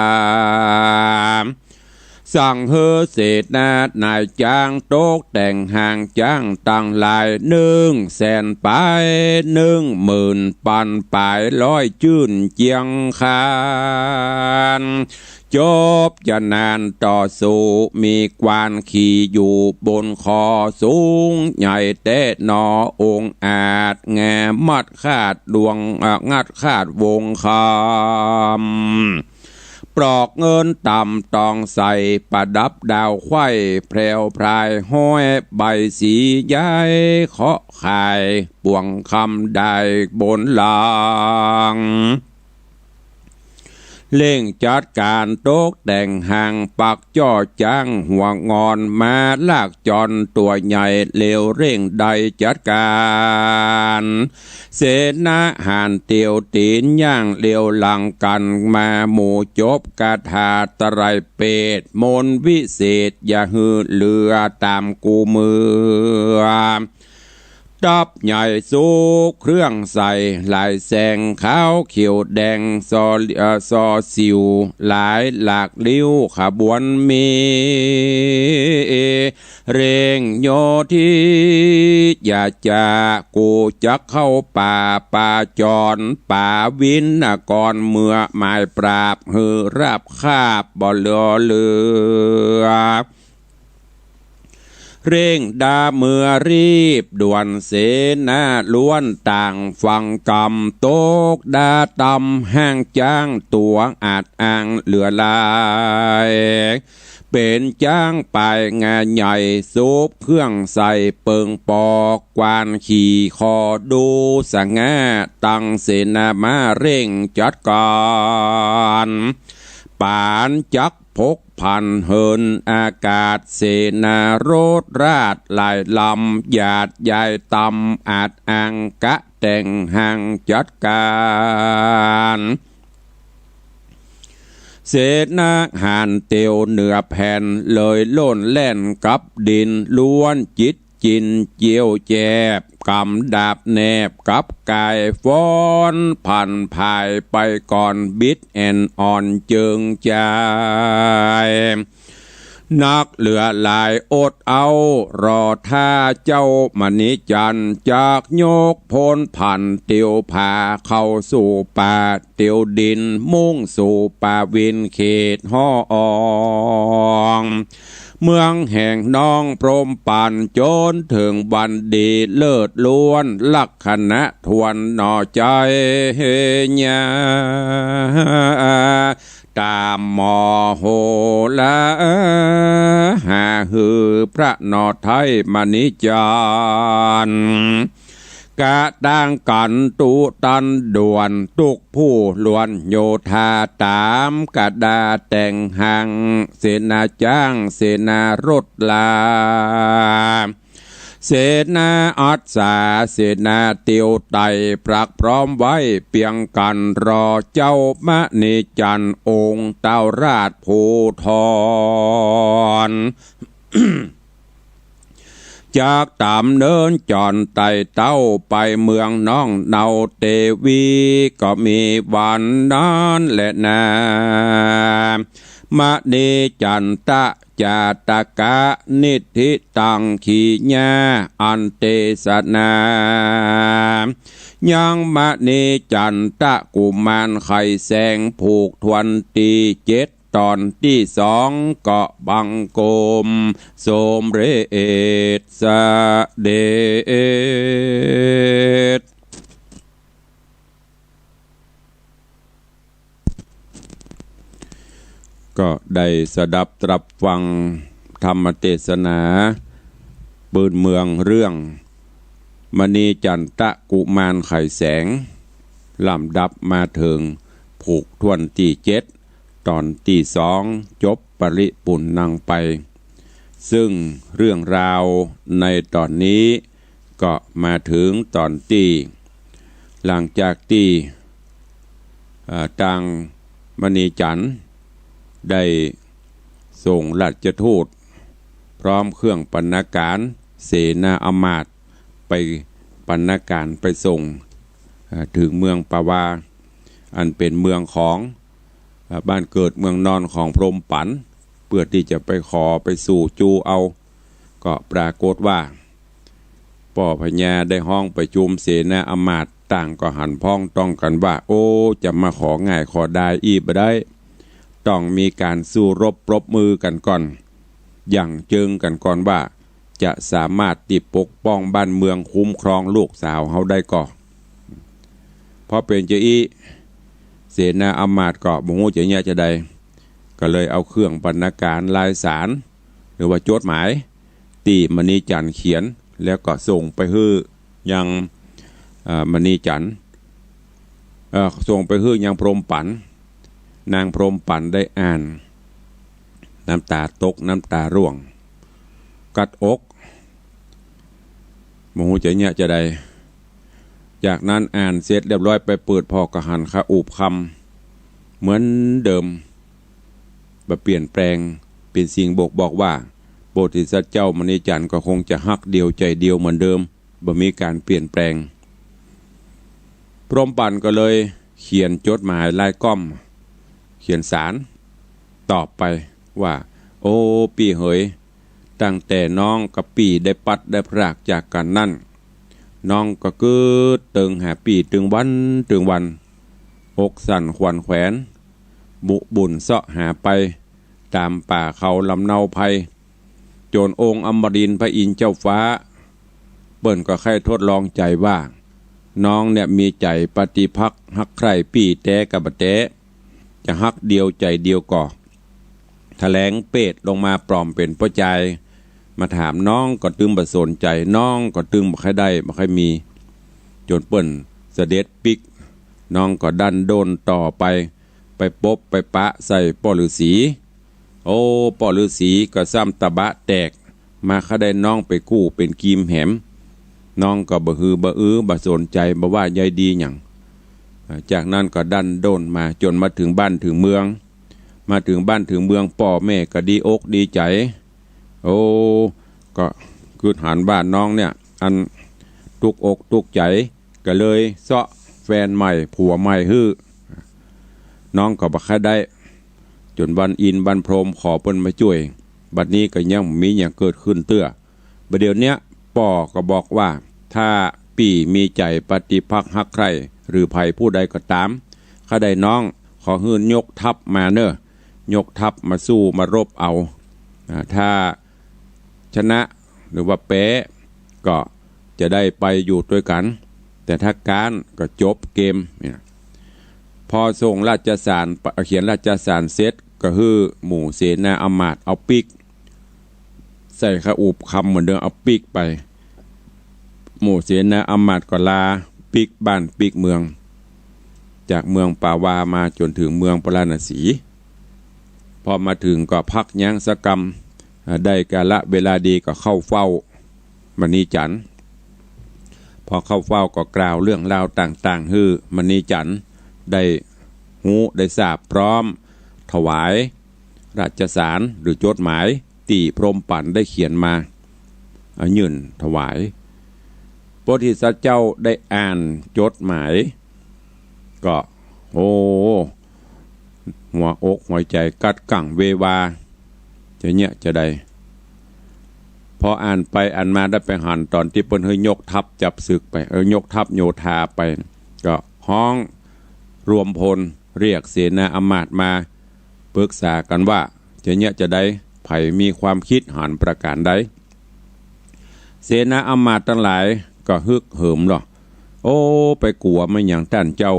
เ สั่งหื้อเสนาหน้าจ๊างตกแต่งห่างจ๊างตังหลาย นึ่งแสนปาย นึ่งหมื่นปันปาย ร้อยจื้นเจียงคาน จบจะนานต่อสู้ มีกวานขี่อยู่บนคอ สูงใหญ่แต๊หนอองอาจ แงมัดคาดดวง อ่า งัดคาดวงคำ ปลอกเงินต่ำตองใส ประดับดาวไขว้ แพรวพรายห้อยใบสีย้าย เคาะข่ายป่วงคำได้บนหลัง เร่งจัดก๋านตกแต่งห่าง ปักจ้อจ๊างหัวงอน ม้าลากจอนตั๋วใหญ่ เร็วเร่งได้จัดก๋าน เสนาหาญเตียวตี๋นย่างเร็วหลังกั๋นมา หมู่จบคาถาไตรเปท มนต์วิเศษอย่าหื้อเหลือต๋ามกูเมือ ตับใหญ่สุบเครื่องใส่ ลายแสงขาวเขียวแดง ซอ เอ่อ ซอสิวหลายหลากลิ้วขบวนมี เร่งโยธยาจา กูจักเข้าป่า ป่าจอน ป่าวินกร เมือหมายปราบ หื้อราบคาบบ่เหลือเหลือ เร่งดาเมือรีบด่วน เสนาล้วนต่างฟังกำ ตกดาตำห้างจ๊างตั๋วอาจอังเหลือหลาย เป๋นจ๊างปายงาใหญ่ สุบเครื่องใส่เปิงปอก กวานขี่คอดูสง่า ตังเสนามาเร่งจัดก๋าน ป๋านจัก พกพันเหินอากาศ เสนารถราชหลายลำ หยาดยายตำอาจอังกะแต่งห่างจัดก๋าน เสนาหาญเตียวเหนือแผ่น เลยล่นแล่นกับดิน ล้วนจิต จินเจียวแจบ กำดาบแนบกับกาย ฟ้อนผันผายไปก่อน บิดแอ่นอ่อนเจิงจาย นักเหลือหลายอดเอา รอถ้าเจ้ามณีจันทร์ จักยกพลผันเตียวผา เข้าสู่ป่าเตียวดิน มุ่งสู่ป่าวินเขตฮ่อออง เมืองแห่งน้องพรหมปัน จ๋นเถิงวันดีเลิศล้วน ลักขณะทวนหน่อใจ๋เฮยา ต๋ามหมอโหรา หาหือพระหน่อไท้มณีจันทร์ กะตางกั๋นตุตันด่วน ตุ๊กผู้ล้วนโยธา ต๋ามกะดาแต่งห่าง เสนาจ๊าง เสนารถลา เสนาอัสสา เสนาเตียวไต่ ปรักพร้อมไว้เปียงกั๋น รอเจ้ามณีจันทร์ องค์เต้าราชภูธร จักต๋ามเนินจ๋อนไต่เต้า ไปเมืองน้องเนาเตวี ก็มีวันนั้นแลนา มณีจันตะ จาตกะ นิทธิตัง ขีญา อันเตสนา ยังมณีจันตะกุมารไขแสง ผูกถ้วนตี้เจ็ด ต๋อนตี้สอง ก็บังคมสมเร็จเสด็จ ก็ได้สดับตรับฟังธรรมเตสนาปื้นเมืองเรื่องมณีจันตะกุมารไขแสง ลำดับมาเถิงผูกถ้วนตี้เจ็ด ต๋อนตี้สอง จบปริปุณณังไป ซึ่งเรื่องราวในต๋อนนี้ก็มาเถิงต๋อนตี้ หลังจากตี้ เอ่อ ตางมณีจันทร์ได้ส่งราชทูตพร้อมเครื่องบรรณาการ เสนาอำมาตย์ไปบรรณาการไปส่ง เอ่อ เถิงเมืองปาวา อันเป๋นเมืองของ เอ่อ บ้านเกิดเมืองนอนของพรหมปัน ปื้อตี้จะไปขอไปสู่จูเอา ก็ปรากฏว่า ป้อพญาได้ฮ้องประชุมเสนาอำมาตย์ ต่างก็หันพ้องต้องกั๋นว่า โอ้ จะมาของ่ายขอดายอี้บ่ได้ ต้องมีก๋านสู้รบปรบมือกั๋นก่อน หยั่งเจิงกั๋นก่อนว่า จะสามารถตี้ปกป้องบ้านเมืองคุ้มครองลูกสาวเฮาได้ก่อ เพราะเป๋นจาอี้ เสนาอำมาตย์ก็บ่ฮู้จะเยียะจาใด ก็เลยเอาเครื่องบรรณาการลายสาร หรือว่าจดหมาย ตี้มณีจันทร์เขียน แล้วก็ส่งไปหื้อยัง เอ่อ มณีจันทร์ เอ่อ ส่งไปหื้อยังพรหมปั๋น นางพรหมปั๋นได้อ่าน น้ำต๋าตก น้ำต๋าร่วง กั๊ดอก บ่ฮู้จะเยียะจาใด จากนั้นอ่านเสร็จเรียบร้อยไปเปิดผ่อก็หันคาอูบคำเหมือนเดิม บ่เปลี่ยนแปลง เป๋นสิ่งบ่งบอกว่า โพธิสัตว์เจ้ามณีจันทร์ก็คงจะฮักเดียวใจ๋เดียวเหมือนเดิม บ่มีก๋านเปลี่ยนแปลง พรหมปั๋นก็เลยเขียนจดหมายลายก้อม เขียนสารตอบไปว่า โอ้ ปี้เหย ตั้งแต่น้องกับปี้ได้ปัดได้พรากจากกั๋นนั้น น้องก็กึ๊ดเติงหาปี้ตึงวันตึงวัน อกสั่นขวัญแขวน บุบุ่นเซาะหาไป ต๋ามป่าเขาลำเนาไพร จ๋นองค์อมรินทร์พระอินทร์เจ้าฟ้า เปิ้นก็ใค่ทดลองใจ๋ว่า น้องเนี่ยมีใจ๋ปฏิภักษ์ฮักใคร่ปี้แต๊กะบ่แต๊ จะฮักเดียวใจ๋เดียวก่อ ถะแหลงเปรตลงมาปลอมเป๋นป้อจาย มาถามน้องก็ตึงบ่สนใจ๋ น้องก็ตึงบ่ใค่ได้บ่ใค่มี จ๋นเปิ้นเสด็จปิ๊ก น้องก็ดั้นด้นต่อไป ไปปบไปปะใส่ป้อฤๅษี โอ้ ป้อฤๅษีก็ซ้ำตะบะแตก มาใค่ได้น้องไปกู้เป๋นกีมแหม น้องก็บ่หือบ่อือ บ่สนใจ๋ บ่ว่าใยดีหยัง อ่า จากนั้นก็ดั้นด้นมาจ๋นมาเถิงบ้านเถิงเมือง มาเถิงบ้านเถิงเมือง ป้อแม่ก็ดีอกดีใจ๋ โอ้ ก็กึ๊ดหันว่าน้องเนี่ย อันตุ๊กอกตุ๊กใจ๋ ก็เลยเซาะแฟนใหม่ผัวใหม่หื้อ น้องก็บ่ใค่ได้ จ๋นวันอินทร์วันพรหมขอเปิ้นมาจ้วย บัดนี้ก็ยังบ่มีหยังเกิดขึ้นเตื้อ บ่าเดี่ยวเนี้ยป้อก็บอกว่า ถ้าปี้มีใจ๋ปฏิภักษ์ฮักใคร่ หรือใผผู้ใดก็ต๋าม ใค่ได้น้อง ขอหื้อยกทัพมาเน่อ ยกทัพมาสู้มารบเอา อ่า ถ้า ชนะหรือว่าแป๊ก็จะได้ไปอยู่ตวยกั๋น แต่ถ้าก๊านก็จบเกมเนี่ย พอส่งราชสาร เขียนราชสารเสร็จก็หื้อหมู่เสนาอำมาตย์เอาปิ๊ก ใส่คาอูบคำเหมือนเดิม เอาปิ๊กไป หมู่เสนาอำมาตย์ก็ลาปิ๊กบ้านปิ๊กเมือง จากเมืองปาวามาจ๋นเถิงเมืองปาราณสี พอมาเถิงก็พักยั้งสักกำ อ่า ได้กาละเวลาดีก็เข้าเฝ้ามณีจันทร์ พอเข้าเฝ้าก็กล่าวเรื่องราวต่างๆ หื้อมณีจันทร์ได้ฮู้ได้ทราบพร้อม ถวายราชสารหรือจดหมายตี้พรหมปั๋นได้เขียนมา เอายื่นถวาย โพธิสัตว์เจ้าได้อ่านจดหมาย ก็ โอ้ หัวอกหัวใจ๋กั๊ดกั๋งเววา จะเยียะจาใด พออ่านไปอ่านมาได้ไปหันต๋อนตี้เปิ้นหื้อยกทัพจับศึกไป เออ ยกทัพโยธาไป ก็ฮ้องรวมพลเรียกเสนาอำมาตย์มาปรึกษากั๋นว่า จะเยียะจาใด ใผมีความกึ๊ดหันประก๋านใด เสนาอำมาตย์ตังหลายก็ฮึกเหิมลอ โอ้ ไปกั๋วแม่นหยังต้านเจ้า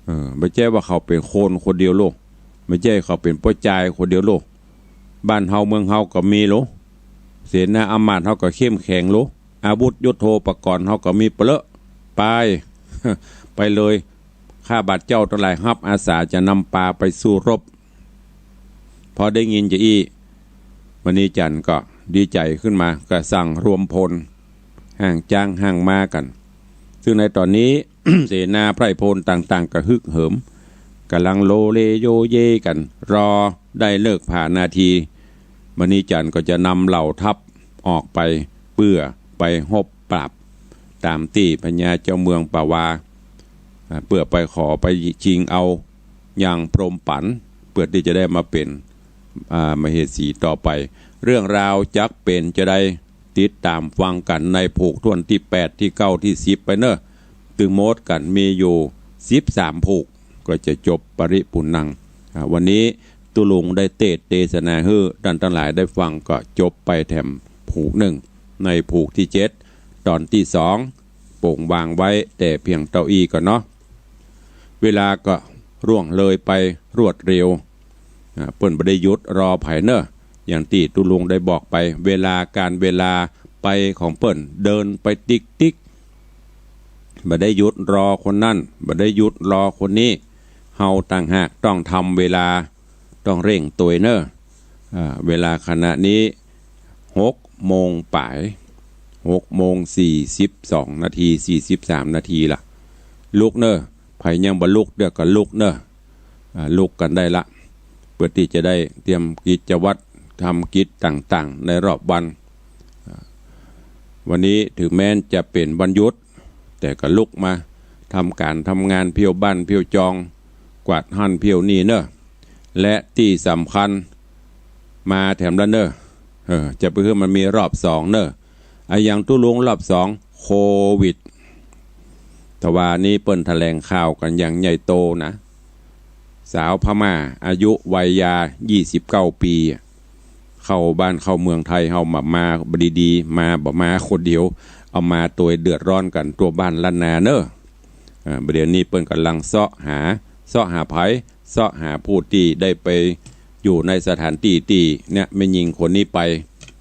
เออ บ่ใจ้ว่าเขาเป๋นคนคนเดียวโล บ่ใจ้เขาเป๋นป้อจายคนเดียวโล บ้านเฮาเมืองเฮาก็มีโล เสนาอำมาตย์เฮาก็เข้มแข็งโล อาวุธยุทโธปกรณ์เฮาก็มีเป๋อะเลอะ ไป ไปเลย ข้าบาดเจ้าตังหลายฮับอาสาจะนำปาไปสู้รบ พอได้ยินจาอี้ มณีจันทร์ก็ดีใจ๋ขึ้นมา ก็สั่งรวมพล ฮ้างจ๊างฮ้างม้ากั๋น ซึ่งในต๋อนนี้ เสนาไพร่พลต่างๆ ก็ฮึกเหิม ก่ำลังโลเลโยเยกั๋น รอได้ฤกษ์ผานาที มณีจันทร์ก็จะนำเหล่าทัพออกไป เปื้อไปฮบปราบ ต๋ามตี้พญาเจ้าเมืองปาวา อ่า เปื้อไปขอไปจิงเอายังพรหมปั๋น เปื้อตี้จะได้มาเป๋น อ่า มเหสีต่อไป เรื่องราวจักเป๋นจาใด ติดต๋ามฟังกั๋นในผูกถ้วนตี้แปด ตี้เก้า ตี้สิบไปเน่อ ตึงหมดกั๋นมีอยู่สิบสามผูก ก็จะจบปริปุณณัง อ่า วันนี้ตุ๊ลุงได้เตสน์เตสนาหื้อต้านตังหลายได้ฟังก็จบไปแถมผูกนึ่ง ในผูกตี้เจ็ด ต๋อนตี้สอง โป่งวางไว้แต่เปียงเต้าอี้ก่อนเนาะ เวลาก็ล่วงเลยไปรวดเร็ว อ่า เปิ้นบ่ได้หยุดรอใผเน่อ อย่างตี้ตุ๊ลุงได้บอกไป เวลาก๋านเวลาไปของเปิ้น เดินไปติ๊กๆ บ่ได้หยุดรอคนนั้น บ่ได้หยุดรอคนนี้ เฮาต่างหากต้องทำเวลา ต้องเร่งตวยเน่อ อ่า เวลาขณะนี้หกโมงป๋าย หกโมงสี่สิบสองนาที สี่สิบสามนาทีละ ลุกเน่อ ใผยังบ่ลุกเดี๋ยวก็ลุกเน่อ อ่า ลุกกั๋นได้ละ เปื้อตี้จะได้เตรียมกิจวัตร ทำกิจต่างๆ ในรอบวัน อ่า วันนี้ถึงแม้นจะเป๋นวันหยุด แต่ก็ลุกมาทำก๋านทำงานเผี้ยวบ้านเผี้ยวจอง กวาดหั้นเผี้ยวนี่เน่อ และตี้สำคัญ มาแถมละเน่อ เออ จะไปหื้อมันมีรอบสองเน่อ อะหยังตุ๊ลุงรอบสอง โควิด ตะวานี้เปิ้นแถลงข่าวกั๋นอย่างใหญ่โตนะ สาวพม่า อายุวัยยา ยี่สิบเก้าปี เข้าบ้านเข้าเมืองไทยเฮามา มาบ่ดีๆ มาบ่มาคนเดียว เอามาตวยเดือดร้อนกั๋นทั่วบ้านล้านนาเน่อ อ่า บ่าเดี๋ยวนี้เปิ้นก่ำลังเซาะหา เซาะหาใผ เซาะหาผู้ตี้ได้ไปอยู่ในสถานตี้ตี้เนี่ย แม่ญิงคนนี้ไป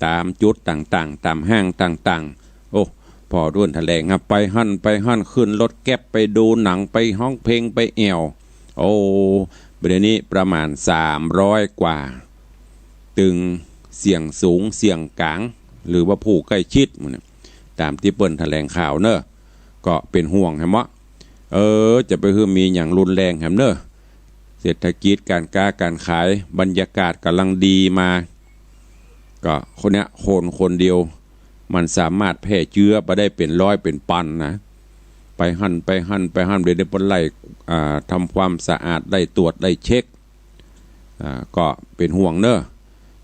ต๋ามจุดต่างๆ ต๋ามห้างต่างๆ โอ้ ผ่อถ้วนแถลงครับ ไปหั้นไปหั้น ขึ้นรถแกร็บไปดูหนัง ไปฮ้องเพลง ไปแอ่ว โอ้ บ่าเดี๋ยวนี้ประมาณสามร้อยกว่า ตึงเสี่ยงสูง เสี่ยงก๋าง หรือว่าผู้ใกล้ชิดหมู่เนี่ย ต๋ามตี้เปิ้นแถลงข่าวเน่อ ก็เป๋นห่วงแหมเนาะ เออ จะไปหื้อมีหยังรุนแรงแหมเน่อ เศรษฐกิจก๋านก๊าก๋านขาย บรรยากาศก่ำลังดีมา ก็คนเนี้ย คนคนเดียว มันสามารถแพร่เจื้อไปได้เป๋นร้อยเป๋นปันนะ ไปหั้นไปหั้นไปหั้น เดี๋ยวนี้เปิ้นไล่ อ่า ทำความสะอาด ไล่ตรวจ ไล่เช็ค อ่า ก็เป๋นห่วงเน่อ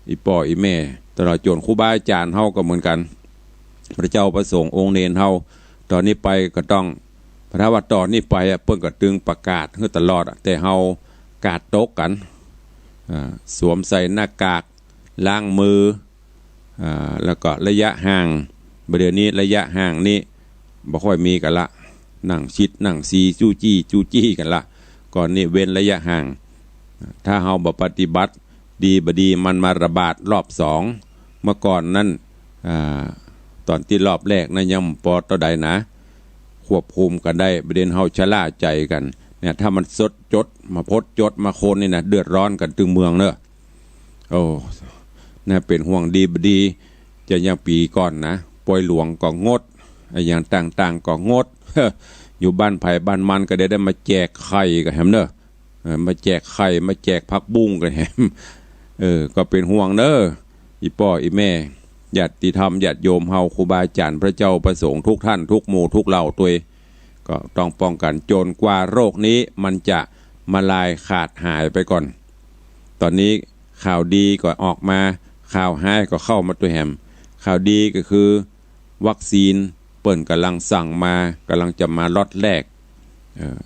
อี่ป้ออี่แม่ ตลอดจ๋นครูบาอาจ๋ารย์เฮาก็เหมือนกั๋น พระเจ้าพระสงฆ์องค์เณรเฮา ต๋อนนี้ไปก็ต้อง ถ้าว่าต๋อนนี้ไปอะ เปิ้นก็ตึงประกาศหื้อตลอดอะ แต่เฮากาดตกกั๋น อ่า สวมใส่หน้ากาก ล้างมือ อ่า แล้วก็ระยะห่าง บ่าเดี๋ยวนี้ระยะห่างนี่บ่ค่อยมีกั๋นละ นั่งชิดนั่งซี้ จู้จี้จู้จี้กั๋นละ ก่อนนี้เว้นระยะห่าง ถ้าเฮาบ่ปฏิบัติดีบ่ดี มันมาระบาดรอบสอง เมื่อก่อนนั้น อ่า ต๋อนตี้รอบแรกนั้นยังปอเต้าใดนะ ควบคุมกั๋นได้ บ่าเดี๋ยวนี้เฮาชะล่าใจ๋กั๋น เนี่ย ถ้ามันสดจดมาพดจดมาคนนี่นะ เดือดร้อนกั๋นตึงเมืองเน่อ โอ้ น่าเป๋นห่วง ดีบ่ดี จะยังปี๋ก่อนนะ ปอยหลวงก็งด อะหยังต่างๆ ก็งด อยู่บ้านใผบ้านมัน ก็ได้ ได้มาแจกไข่กั๋นแหมเน่อ เออ มาแจกไข่ มาแจกผักบุ้งกั๋นแหม เออ ก็เป๋นห่วงเน่อ อี่ป้ออี่แม่ ญาติธรรม ญาติโยมเฮา ครูบาอาจ๋ารย์ พระเจ้าพระสงฆ์ทุกท่าน ทุกหมู่ทุกเหล่าตวย ก็ต้องป้องกั๋นจ๋นกว่าโรคนี้มันจะมาลายขาดหายไปก่อน ต๋อนนี้ข่าวดีก็ออกมา ข่าวฮ้ายก็เข้ามาตวยแหม ข่าวดีก็คือวัคซีนเปิ้นก่ำลังสั่งมา ก่ำลังจะมาล็อตแรก เออ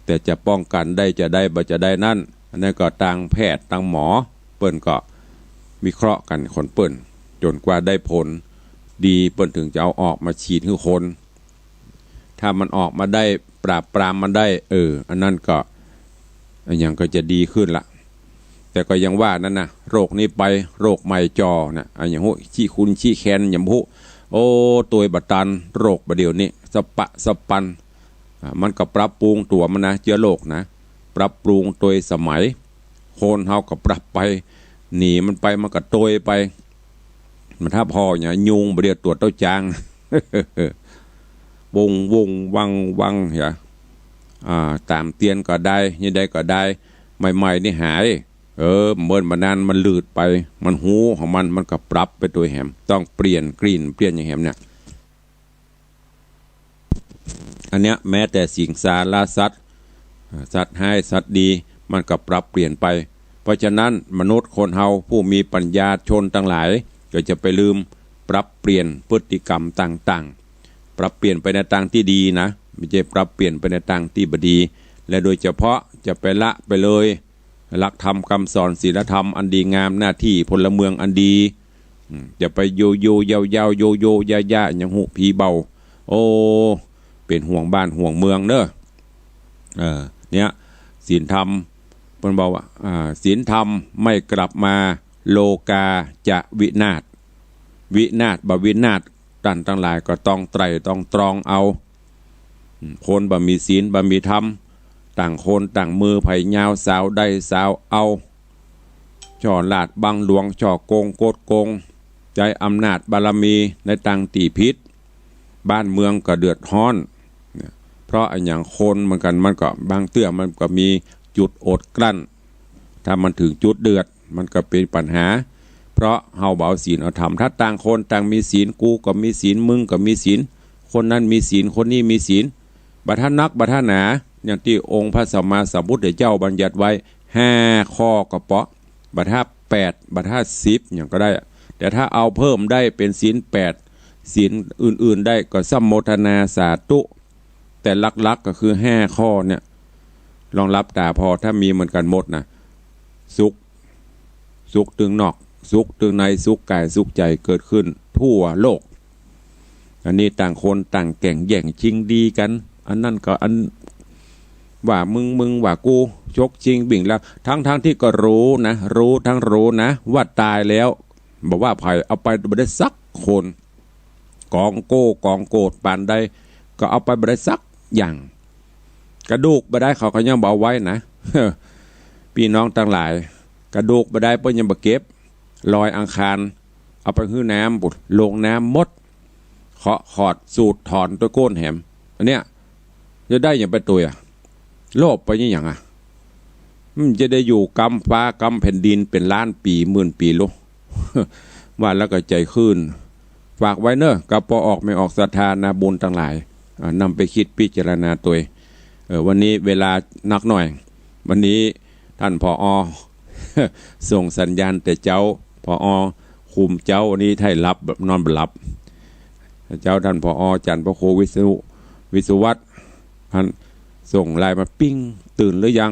แต่จะป้องกั๋นได้จาใดบ่จาใดนั้น อันนั้นก็ตางแพทย์ตางหมอเปิ้นก็วิเคราะห์กั๋นของเปิ้น จ๋นกว่าได้ผลดี เปิ้นถึงจะเอาออกมาฉีดหื้อคน ถ้ามันออกมาได้ ปราบปรามมันได้ เออ อันนั้นก็ อะหยังก็จะดีขึ้นละ แต่ก็ยังว่านั้นนะ โรคนี้ไป โรคใหม่จ่อนะ อะหยังฮู้ ขี้คุนขี้แคน หยังบ่ฮู้ โอ้ ตวยบ่ตัน โรคบ่าเดี่ยวนี้ สะปะสะปัน อ่า มันก็ปรับปรุงตั๋วมันนะ เจื้อโรคนะ ปรับปรุงตวยสมัย คนเฮาก็ปรับไป หนีมันไป มันก็ตวยไป มันถ้าผ่อเนี่ย ยุงบ่าเดี่ยวตวยเต้าจาง วงวงวังวังเหีย อ่า ต๋ามเตียนก็ได้ นี่ได้ก็ได้ ใหม่ๆ นี่หาย เออ เมินบ่านานมันลืดไป มันฮู้ของมัน มันก็ปรับไปตวยแหม ต้องเปลี่ยนกลิ่น เปลี่ยนอย่างแหมเนี่ย อันเนี้ยแม้แต่สิงสารสัตว์ อ่า สัตว์ฮ้ายสัตว์ดี มันก็ปรับเปลี่ยนไป เพราะฉะนั้นมนุษย์คนเฮาผู้มีปัญญาชนตังหลายก็จะไปลืมปรับเปลี่ยนพฤติกรรมต่างๆ ปรับเปลี่ยนไปในตางตี้ดีนะ บ่ใจ้ปรับเปลี่ยนไปในตางตี้บ่ดี และโดยเฉพาะจะไปละไปเลยหลักธรรมกำสอนศีลธรรมอันดีงาม หน้าตี้พลเมืองอันดี อืม จะไปอยู่ๆ ยาวๆ อยู่ๆ ย่าๆ หยังฮู้ผีเบา โอ้ เป๋นห่วงบ้านห่วงเมืองเน่อ เออ เนี่ย ศีลธรรม เปิ้นบอกว่า อ่า ศีลธรรมไม่กลับมา โลกาจะวินาศ วินาศบ่วินาศ ต้านตังหลายก็ต้องไตร่ต้องตรองเอา อืม คนบ่มีศีลบ่มีธรรม ต่างคนต่างมือ ใผยาวสาวได้สาวเอา ฉ้อราชบังหลวง ฉ้อโกงคดโกง ใจ๊อำนาจบารมีในตางตี้ผิด บ้านเมืองก็เดือดฮ้อน เนี่ย เพราะอะหยัง คนเหมือนกั๋น มันก็บางเตื้อมันก็มีจุดอดกลั้น ถ้ามันเถิงจุดเดือด มันก็เป๋นปัญหา เพราะเฮาบ่เอาศีลเอาธรรม ถ้าต่างคนต่างมีศีล กูก็มีศีล มึงก็มีศีล คนนั้นมีศีล คนนี้มีศีล บ่ถ้านักบ่ถ้าหนา อย่างตี้องค์พระสัมมาสัมพุทธเจ้าบัญญัติไว้ห้าข้อก็เปาะ บ่ถ้าแปด บ่ถ้าสิบ หยังก็ได้ แต่ถ้าเอาเพิ่มได้เป๋นศีลแปด ศีลอื่นๆ ได้ก็สำโมทนาสาธุ แต่หลักๆ ก็คือห้าข้อเนี่ย ลองหลับต๋าผ่อ ถ้ามีเหมือนกั๋นหมดนะ สุข สุขตึงนอก สุขตึงใน สุขกายสุขใจ๋เกิดขึ้นทั่วโลก อันนี้ต่างคนต่างแก่งแย่งชิงดีกั๋น อันนั้นก็อันว่ามึง มึงว่ากู ฉกชิงบิ่งแล้ว ทั้งๆ ตี้ก็ฮู้นะ ฮู้ทั้งฮู้นะ ว่าต๋ายแล้ว บ่ว่าใผ เอาไปบ่ได้สักคน ก๋องโก้ก๋องโกรธปานใด ก็เอาไปบ่ได้สักอย่าง กระดูกบ่ได้เขาก็ยังบ่เอาไว้นะ ปี้น้องตังหลาย กระดูกบ่ได้เปิ้นยังบ่เก็บ ลอยอังคาร เอาไปหื้อน้ำปุ้น ลงน้ำหมด เคาะขอดสูดถอนตวยโก้นแหม อันเนี้ย จะได้หยังไปตวยอะ โลภไปนี่หยังอะ มันจะได้อยู่กำฟ้ากำแผ่นดินเป๋นล้านปี๋หมื่นปี๋โล ว่าแล้วก็ใจ๋คืน ฝากไว้เน่อ กับป้อออกแม่ออกศรัทธานาบุญตังหลาย อ่า นำไปกึ๊ดพิจารณาตวย เออ วันนี้เวลานักหน่อย วันนี้ต้าน ผอ. ส่งสัญญาณแต่เจ๊า ผอ. คุมเจ๊า วันนี้ได้หลับแบบนอนบ่หลับ เจ๊าต้าน ผอ. อาจ๋ารย์พระครูวิษณุ วิศวัตร ต้านส่งไลน์มาปิ้ง ตื่นหรือยัง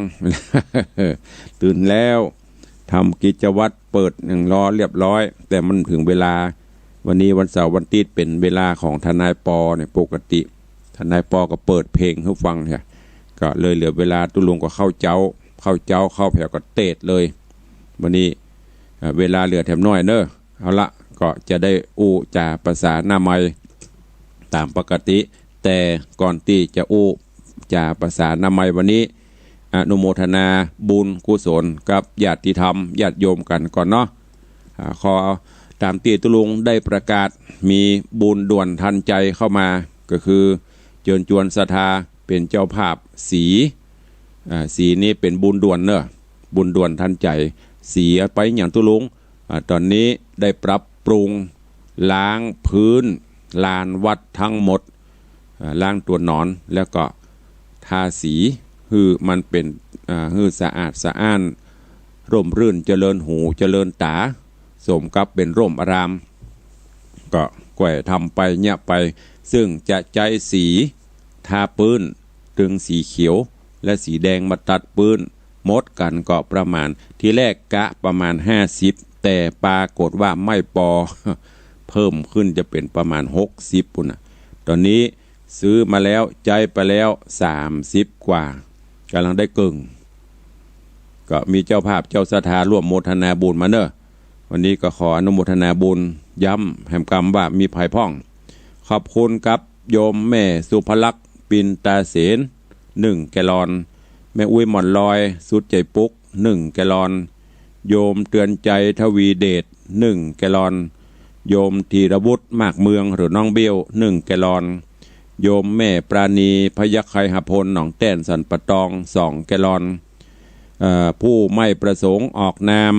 ตื่นแล้ว ทำกิจวัตรเปิดหนังรอเรียบร้อย แต่มันเถิงเวลา วันนี้วันเสาร์วันอาทิตย์เป๋นเวลาของทนายปอเนี่ย ปกติทนายปอก็เปิดเพลงหื้อฟังเนี่ย ก็เลยเหลือเวลา ตุ๊ลุงก็เข้าเจ๊า เข้าเจ๊า เข้าแผวก็เตดเลย วันนี้ เอ่อ เวลาเหลือแถมน้อยเน่อ เอาละ ก็จะได้อู้จ๋าประสาหน้าไมค์ต๋ามปกติ แต่ก่อนตี้จะอู้จ๋าประสาหน้าไมค์วันนี้ อนุโมทนาบุญกุศลกับญาติธรรมญาติโยมกั๋นก่อนเนาะ อ่า ขอต๋ามตี้ตุ๊ลุงได้ประกาศ มีบุญด่วนทันใจ๋เข้ามา ก็คือเจิญจวนศรัทธาเป๋นเจ้าภาพสี อ่า สีนี้เป๋นบุญด่วนเน่อ บุญด่วนทันใจ๋ สีเอาไปหยังตุ๊ลุง อ่า ต๋อนนี้ได้ปรับปรุงล้างพื้นลานวัดทั้งหมด อ่า ล้างตั๋วหนอน แล้วก็ทาสีหื้อมันเป๋น อ่า หื้อสะอาดสะอ้าน ร่มรื่นเจริญหูเจริญต๋า สมกับเป๋นร่มอาราม ก็แกว่ทำไปเยียะไป ซึ่งจะใจ๊สีทาปื๊น ตึงสีเขียวและสีแดงมาตัดปื๊น หมดกั๋นก็ประมาณ ทีแรกกะประมาณห้าสิบ แต่ปรากฏว่าไม่ปอ เพิ่มขึ้นจะเป๋นประมาณหกสิบปุ้นน่ะ ต๋อนนี้ซื้อมาแล้ว ใจ๊ไปแล้วสามสิบกว่า ก่ำลังได้เกิ่ง ก็มีเจ้าภาพเจ้าศรัทธาร่วมโมทนาบุญมาเน่อ วันนี้ก็ขออนุโมทนาบุญ ย้ำแหมกำว่ามีใผพ่อง ขอบคุณกับโยมแม่สุภลักษณ์ ปินตาเสน หนึ่งแกลลอน แม่อุ๊ยหม่อนลอย สุดใจ๋ปุ๊ก หนึ่งแกลลอน โยมเตือนใจ ทวีเดช หนึ่งแกลลอน โยมธีรวุฒิ มากเมือง หรือน้องเบี้ยว หนึ่งแกลลอน โยมแม่ปราณี พยัคฆไคหพล หนองแต้น สันป่าตอง สองแกลลอน เอ่อ ผู้ไม่ประสงค์ออกนาม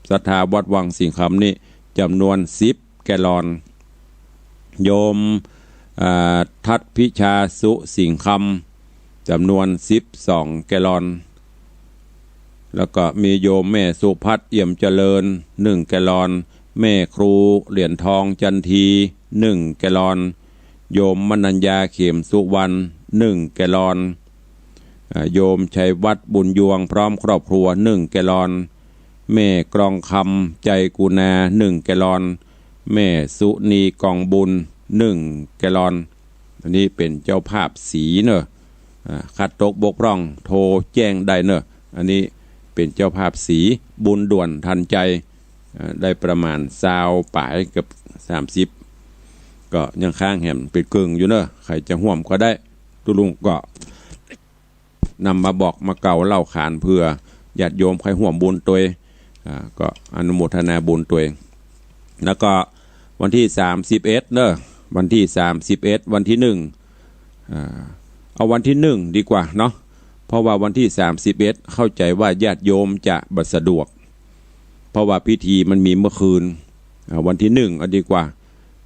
ศรัทธาวัดวังสิงห์คำนี่ จ๋ำนวนสิบแกลลอน โยม เอ่อ ทัศน์พิชา สุสิงห์คำ จ๋ำนวนสิบสองแกลลอน แล้วก็มีโยมแม่สุพัฒน์ เอี่ยมเจริญ หนึ่งแกลลอน แม่ครูเหรียญทอง จันที หนึ่งแกลลอน โยมมนัญญา เขมสุวรรณ หนึ่งแกลลอน อ่า โยมชัยวัฒน์ บุญยวง พร้อมครอบครัว หนึ่งแกลลอน แม่กรองคำ ใจกุณา หนึ่งแกลลอน แม่สุนี กองบุญ หนึ่งแกลลอน อันนี้เป๋นเจ้าภาพสีเนอะ อ่า ขัดตกบกพร่องโทรแจ้งได้เนอะ อันนี้เป๋นเจ้าภาพสี บุญด่วนทันใจ อ่า ได้ประมาณซาวป๋ายเกือบสามสิบ ก็ยังค้างแหมเป๋นเกิ่งอยู่เนอะ ใผจะฮ่วมก็ได้ ตุ๊ลุงก็ นำมาบอกมาเกล่าวเล่าขานเผื่อญาติโยมใค่ฮ่วมบุญตวย อ่า ก็อนุโมทนาบุญตวย แล้วก็วันตี้สามสิบเอ็ดเนอะ วันตี้สามสิบเอ็ด วันตี้หนึ่ง อ่า เอาวันตี้หนึ่งดีกว่าเนาะ เพราะว่าวันตี้สามสิบเอ็ดเข้าใจ๋ว่าญาติโยมจะบ่สะดวก เพราะว่าพิธีมันมีเมื่อคืน อ่า วันตี้หนึ่งเอาดีกว่า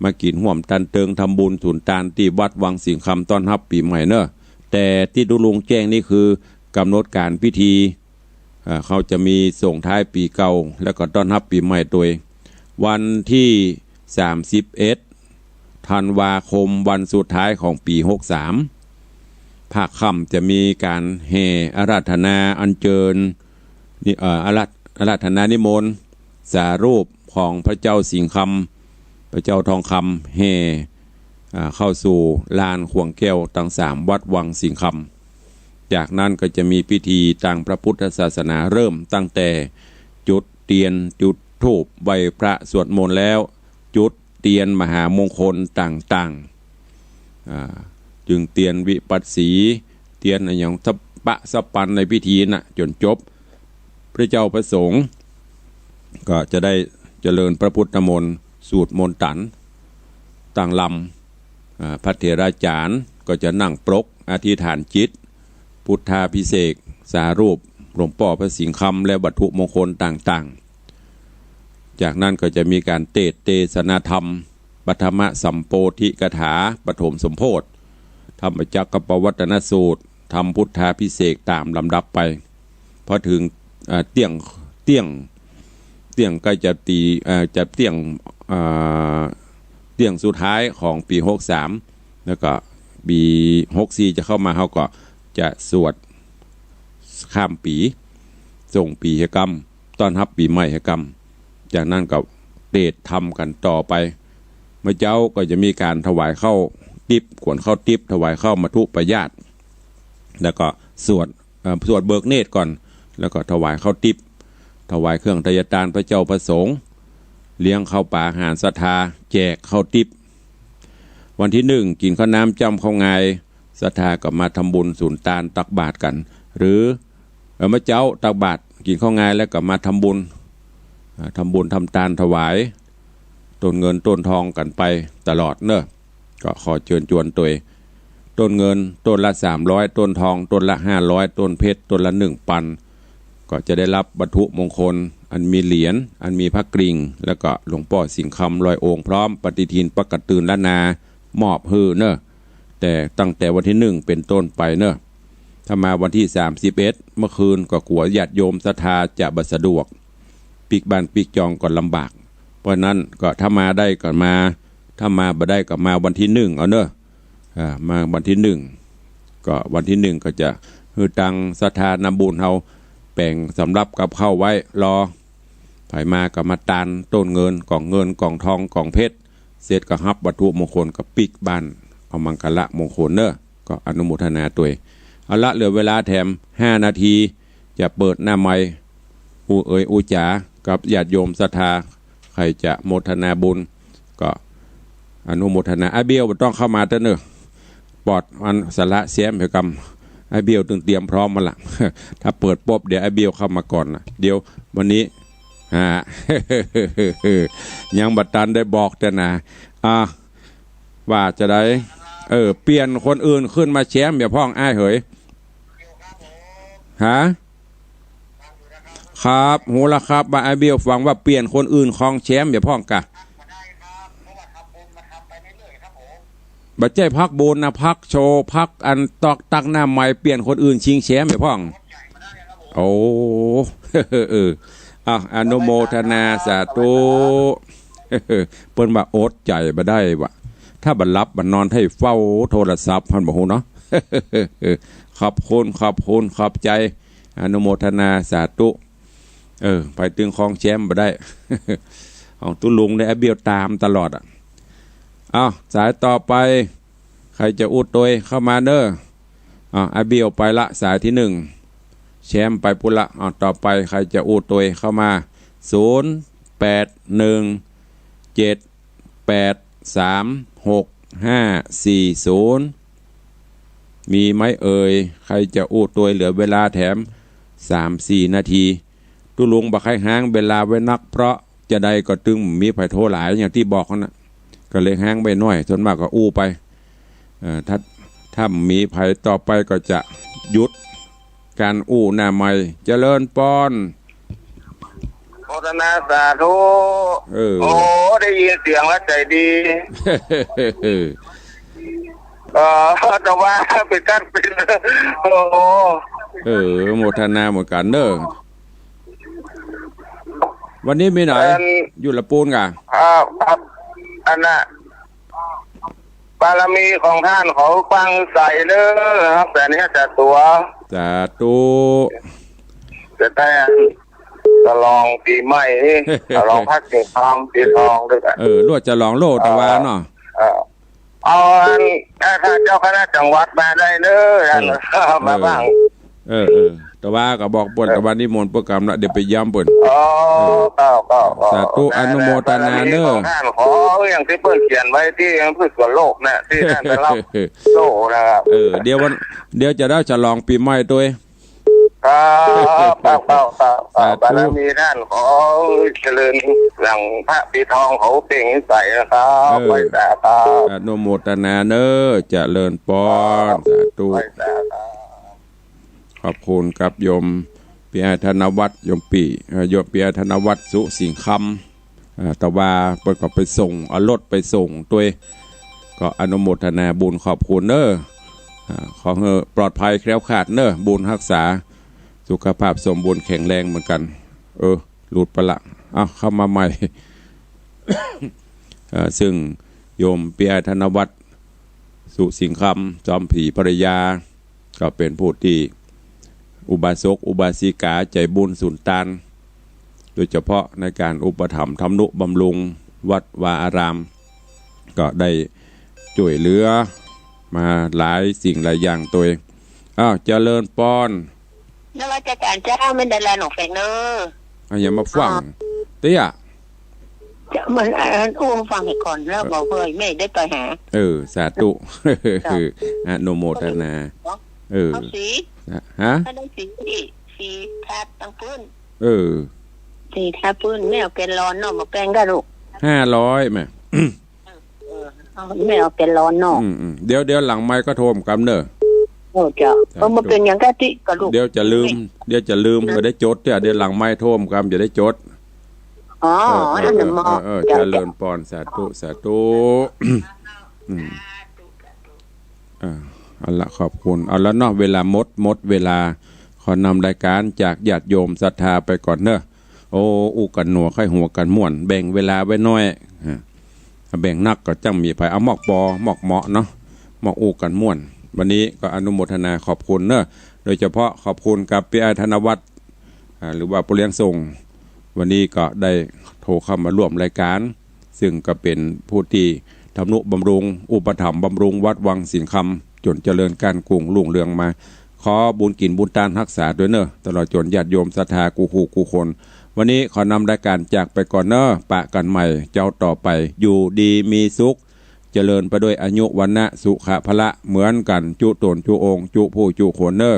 มากิ๋นฮ่วมตันเติงทำบุญสูนตานตี้วัดวังสิงห์คำต้อนฮับปี๋ใหม่เนอะ แต่ตี้ตุ๊ลุงแจ้งนี่คือกำหนดก๋านพิธี อ่า เขาจะมีส่งท้ายปี๋เก่า แล้วก็ต้อนฮับปี๋ใหม่ตวย วันตี้สามสิบเอ็ดธันวาคม วันสุดท้ายของปี๋หกสาม ภาคค่ำจะมีก๋านแห่อาราธนาอัญเจิญ นิ- เอ่อ อารา- อาราธนานิมนต์สารูปของพระเจ้าสิงห์คำ พระเจ้าทองคำ แห่ อ่า เข้าสู่ลานข่วงแก้วตังสามวัดวังสิงห์คำ จากนั้นก็จะมีพิธีตางพระพุทธศาสนา เริ่มตั้งแต่จุดเตียน จุดธูป ไหว้พระ สวดมนต์แล้ว จุดเตียนมหามงคลต่างๆ อ่า จึงเตียนวิปัสสี เตียนอะหยังสะปะสะปันในพิธีน่ะ จ๋นจบ พระเจ้าพระสงฆ์ก็จะได้เจริญพระพุทธมนต์ สูตรมนต์ตัน ตั้งลำ อ่า พระเถราจ๋ารย์ก็จะนั่งปรกอธิษฐานจิต พุทธาภิเษกสารูปหลวงป้อพระสิงห์คำและวัตถุมงคลต่างๆ จากนั้นก็จะมีก๋านเตสน์เตสนาธรรม ปฐมสัมโพธิกถา ปฐมสมโพธิ ธรรมจักรกัปปวัตตนสูตร ทำพุทธาภิเษกต๋ามลำดับไป พอถึง เอ่อ เตี้ยง เตี้ยง เตี้ยงใก้จะตี๋ เอ่อ จะเตี้ยง เอ่อ เตี้ยงสุดท้ายของปี๋หกสาม แล้วก็ปี๋หกสี่จะเข้ามา เฮาก็จะสวดข้ามปี๋ ส่งปี๋เหียกำ ต้อนฮับปี๋ใหม่เหียกำ จากนั้นก็เตสน์ธรรมกั๋นต่อไป เมื่อเจ๊าก็จะมีก๋านถวายข้าวติ๊บ ขวัญข้าวติ๊บ ถวายข้าวมัทธุปายาตร แล้วก็สวด เอ่อ สวดเบิกเนตรก่อน แล้วก็ถวายข้าวติ๊บ ถวายเครื่องไทยทานพระเจ้าพระสงฆ์ เลี้ยงข้าวป๋าอาหารศรัทธา แจกข้าวติ๊บ วันตี้หนึ่งกิ๋นข้าวน้ำจ้ำข้าวงาย ศรัทธาก็มาทำบุญสูนตานตักบาตรกั๋น หรือ เอ่อ เมื่อเจ๊าตักบาตรกิ๋นข้าวงายแล้วก็มาทำบุญ อ่า ทำบุญทำตานถวาย ต้นเงินต้นทองกั๋นไปตลอดเนอะ ก็ขอเจิญจวนตวย ต้นเงินต้นละสามร้อย ต้นทองต้นละห้าร้อย ต้นเพชรต้นละหนึ่งปัน ก็จะได้ฮับวัตถุมงคล อันมีเหรียญ อันมีพระกริ่ง แล้วก็หลวงป้อสิงห์คำร้อยองค์ พร้อมปฏิทินปะกะตืนล้านนา มอบหื้อเนอะ แต่ตั้งแต่วันตี้หนึ่งเป๋นต้นไปเนอะ ถ้ามาวันตี้สามสิบเอ็ดเมื่อคืนก็กั๋วญาติโยมศรัทธาจะบ่สะดวก ปิ๊กบ้านปิ๊กจองก็ลำบาก เพราะฉะนั้นก็ถ้ามาได้ก็มา ถ้ามาบ่ได้ก็มาวันตี้หนึ่งเอาเนอะ อ่า มาวันตี้หนึ่ง ก็วันตี้หนึ่งก็จะหื้อตังศรัทธานำบุญเฮาแป๋งสำรับกับข้าวไว้รอ ใผมาก็มาตานต้นเงิน ก๋องเงิน ก๋องทอง ก๋องเพชร เสร็จก็ฮับวัตถุมงคลก็ปิ๊กบ้าน เอามังคละมงคลเนอะ ก็อนุโมทนาตวย เอาละ เหลือเวลาแถมห้านาที จะเปิดหน้าไมค์ อู้เอ๋ยอู้จ๋ากับญาติโยมศรัทธา ใผจะโมทนาบุญ ก็อนุโมทนา อ้ายเบี้ยวบ่ต้องเข้ามาเต๊อะเนอะ ปอดอันสาระแซมเหียกำ อ้ายเบี้ยวตึงเตรียมพร้อมมาละ ถ้าเปิดปุ๊บเดี๋ยวอ้ายเบี้ยวเข้ามาก่อนนะ เดี๋ยววันนี้ ฮะ ยังบ่ตันได้บอกเต๊อะนะ อ่ะ ว่าจาใด เออ เปลี่ยนคนอื่นขึ้นมาแซมเหียพ่องอ้ายเหย ฮะ ครับ ฮู้ละครับ ว่าอ้ายเบี้ยวฟังว่าเปลี่ยนคนอื่นคองแซมเหียพ่องกะ บ่ใจ้พักบุญนะ พักโชว์ พักอันตอกตักหน้าไมค์ เปลี่ยนคนอื่นชิงแซมเหียพ่อง โอ้ เออ อ่ะ อนุโมทนาสาธุ เปิ้นว่าอดใจ๋บ่ได้วะ ถ้าบ่หลับบ่นอนใค่เฝ้าโทรศัพท์หั้นบ่ฮู้เนาะ ขอบคุณ ขอบคุณ ขอบใจ๋ อนุโมทนาสาธุ เออ ไปตึงครองแชมป์บ่ได้ ของตุ๊ลุงเนี่ย อาเบียวต๋ามตลอดอะ อ้าว สายต่อไป ใผจะอู้ตวยเข้ามาเน้อ อ้าว อาเบียวไปละ สายตี้หนึ่ง แชมป์ไปปู้นละ อ้าว ต่อไปใผจะอู้ตวยเข้ามา ศูนย์ แปด หนึ่ง เจ็ด แปด สาม หก ห้า สี่ ศูนย์ มีไหมเอ่ย ใผจะอู้ตวย เหลือเวลาแถม สามสี่ นาที ตุ๊ลุงบ่ใค่ฮ้างเวลาไว้นัก เพราะจาใดก็ตึงมีใผโทรหลาย อย่างตี้บอกหั้นน่ะ ก็เลยฮ้างไว้หน้อย ส่วนมากก็อู้ไป เอ่อ ถ้า ถ้ามีใผต่อไปก็จะหยุดก๋านอู้หน้าไมค์ เจริญปอน โมทนาสาธุ เออ โอ้ ได้ยินเสียงแล้วใจ๋ดี เออ แต่ว่าเป็นการเป็น โอ้ เออ โมทนาเหมือนกั๋นเน้อ วันนี้มีไหน อัน อยู่ละปูนก่ะ อ่า ครับ อันน่ะ บารมีของต้านเขากว้างใสเน้อครับ แต่เนี้ยจะตั๋ว สาธุ จะได้ฉลองปี๋ใหม่นี่ ฉลองพระเกิดธรรมปี๋ทองด้วยกัน เออ ลวดฉลองโลกตะวาเนาะ เออ เอาอัน ถ้าเจ้าคณะจังหวัดมาได้เน้อ เออ มาบ้าง เออ เออ ตะวาก็บอกเปิ้น เออ ตะวานิมนต์เปิ้นกำละ เดี๋ยวไปเยี่ยมเปิ้น อ๋อ เออ ก็ ก็ ก็ สาธุ อนุโมทนาเน้อ บารมีของต้าน ขออย่างตี้เปิ้นเขียนไว้ตี้หนังสือตั๋วโลกนะ ตี้ต้านได้ฮับโล่นะครับ เออ เดี๋ยววัน เดี๋ยวจะได้ฉลองปี๋ใหม่ตวย ครับ ครับ ครับ ครับ ครับ สาธุ บารมีต้านขอเจริญ หลังพระปี๋ทองเขาเปล่งใสนะครับ เออ ไหว้สาครับ อนุโมทนาเน้อ เจริญปอน ครับ สาธุ ไหว้สาครับ ขอบคุณครับโยมปี้อ้ายธนวัฒน์ โยมปี้ เอ่อ โยมปี้อ้ายธนวัฒน์ สุสิงห์คำ เอ่อ ตะวาเปิ้นก็ไปส่ง เอารถไปส่งตวย ก็อนุโมทนาบุญขอบคุณเน้อ อ่า ขอหื้อปลอดภัยแคล้วคลาดเน้อ บุญฮักษา สุขภาพสมบูรณ์แข็งแรงเหมือนกั๋น เออ หลุดไปละ เอ้า เข้ามาใหม่ เอ่อ ซึ่งโยมปี้อ้ายธนวัฒน์ สุสิงห์คำ จอมผีภรรยา ก็เป๋นผู้ตี้อุบาสกอุบาสิกาใจ๋บุญสุนตาน โดยเฉพาะในก๋านอุปถัมภ์ทำนุบำรุงวัดวาอาราม ก็ได้จ้วยเหลือมาหลายสิ่งหลายอย่างตวย อ้าว เจริญปอน นมัสก๋านเจ้า แม่ดาราหนองแฝกเน้อ อ่ะ อย่ามาฟั่ง อ๋อ เตี้ย จะ มัน อัน อู้ฟั่งหื้อก่อน แล้ว เออ บอกเพื่อแม่ได้ไปหา เออ สาธุ เจ้า อนุโมทนา เออ เอาสี ฮะ ก็ได้สี สีทาตังปื้น เออ สีทาปื้น แม่เอาแกลลอนเนาะ บ่แป้งก็ลูก ห้าร้อยแม่ เออ เอา แม่เอาแกลลอนเนาะ อืม อืม เดี๋ยว เดี๋ยวหลังไมค์ก็โทรกำเน้อ โอ้เจ้า สาธุ เออ บ่เป๋นหยัง กะตี้ก็ลูก เดี๋ยวจะลืม เดี๋ยวจะลืม บ่ได้จดเตี้ย เดี๋ยวหลังไมค์โทรกำจะได้จด อ๋อ เออ เออ อันนั้นเนาะ เออ เออ เจ้า เจริญปอน สาธุ สาธุ อืม อ่า เอาละ ขอบคุณ เอาละเนาะ เวลาหมด หมดเวลา ขอนำรายก๋านจากญาติโยมศรัทธาไปก่อนเน้อ โอ้ อู้กั๋นหนัว ใค่หัวกั๋นม่วน แบ่งเวลาไว้หน้อย อ่า แบ่งนักก็จั้งมีภัย เอามอกปอ มอกเหมาะเนาะ มอกอู้กั๋นม่วน วันนี้ก็อนุโมทนาขอบคุณเน้อ โดยเฉพาะขอบคุณกับปี้อ้ายธนวัฒน์ อ่า หรือว่าป้อเลี้ยงส่ง วันนี้ก็ได้โทรเข้ามาร่วมรายก๋าน ซึ่งก็เป๋นผู้ตี้ทำนุบำรุง อุปถัมภ์บำรุงวัดวังสิงห์คำ จ๋นเจริญก้านกุ้งรุ่งเรืองมา ขอบุญกิ๋นบุญตานฮักษาตวยเน้อ ตลอดจ๋นญาติโยมศรัทธากู้คู่กู้คน วันนี้ขอนำรายก๋านจากไปก่อนเน้อ ปะกั๋นใหม่เจ๊าต่อไป อยู่ดีมีสุข เจริญไปด้วยอายุวรรณะสุขะพละเหมือนกั๋น จุ๊ต๋นจุ๊องค์ จุ๊ผู้จุ๊คนเน้อ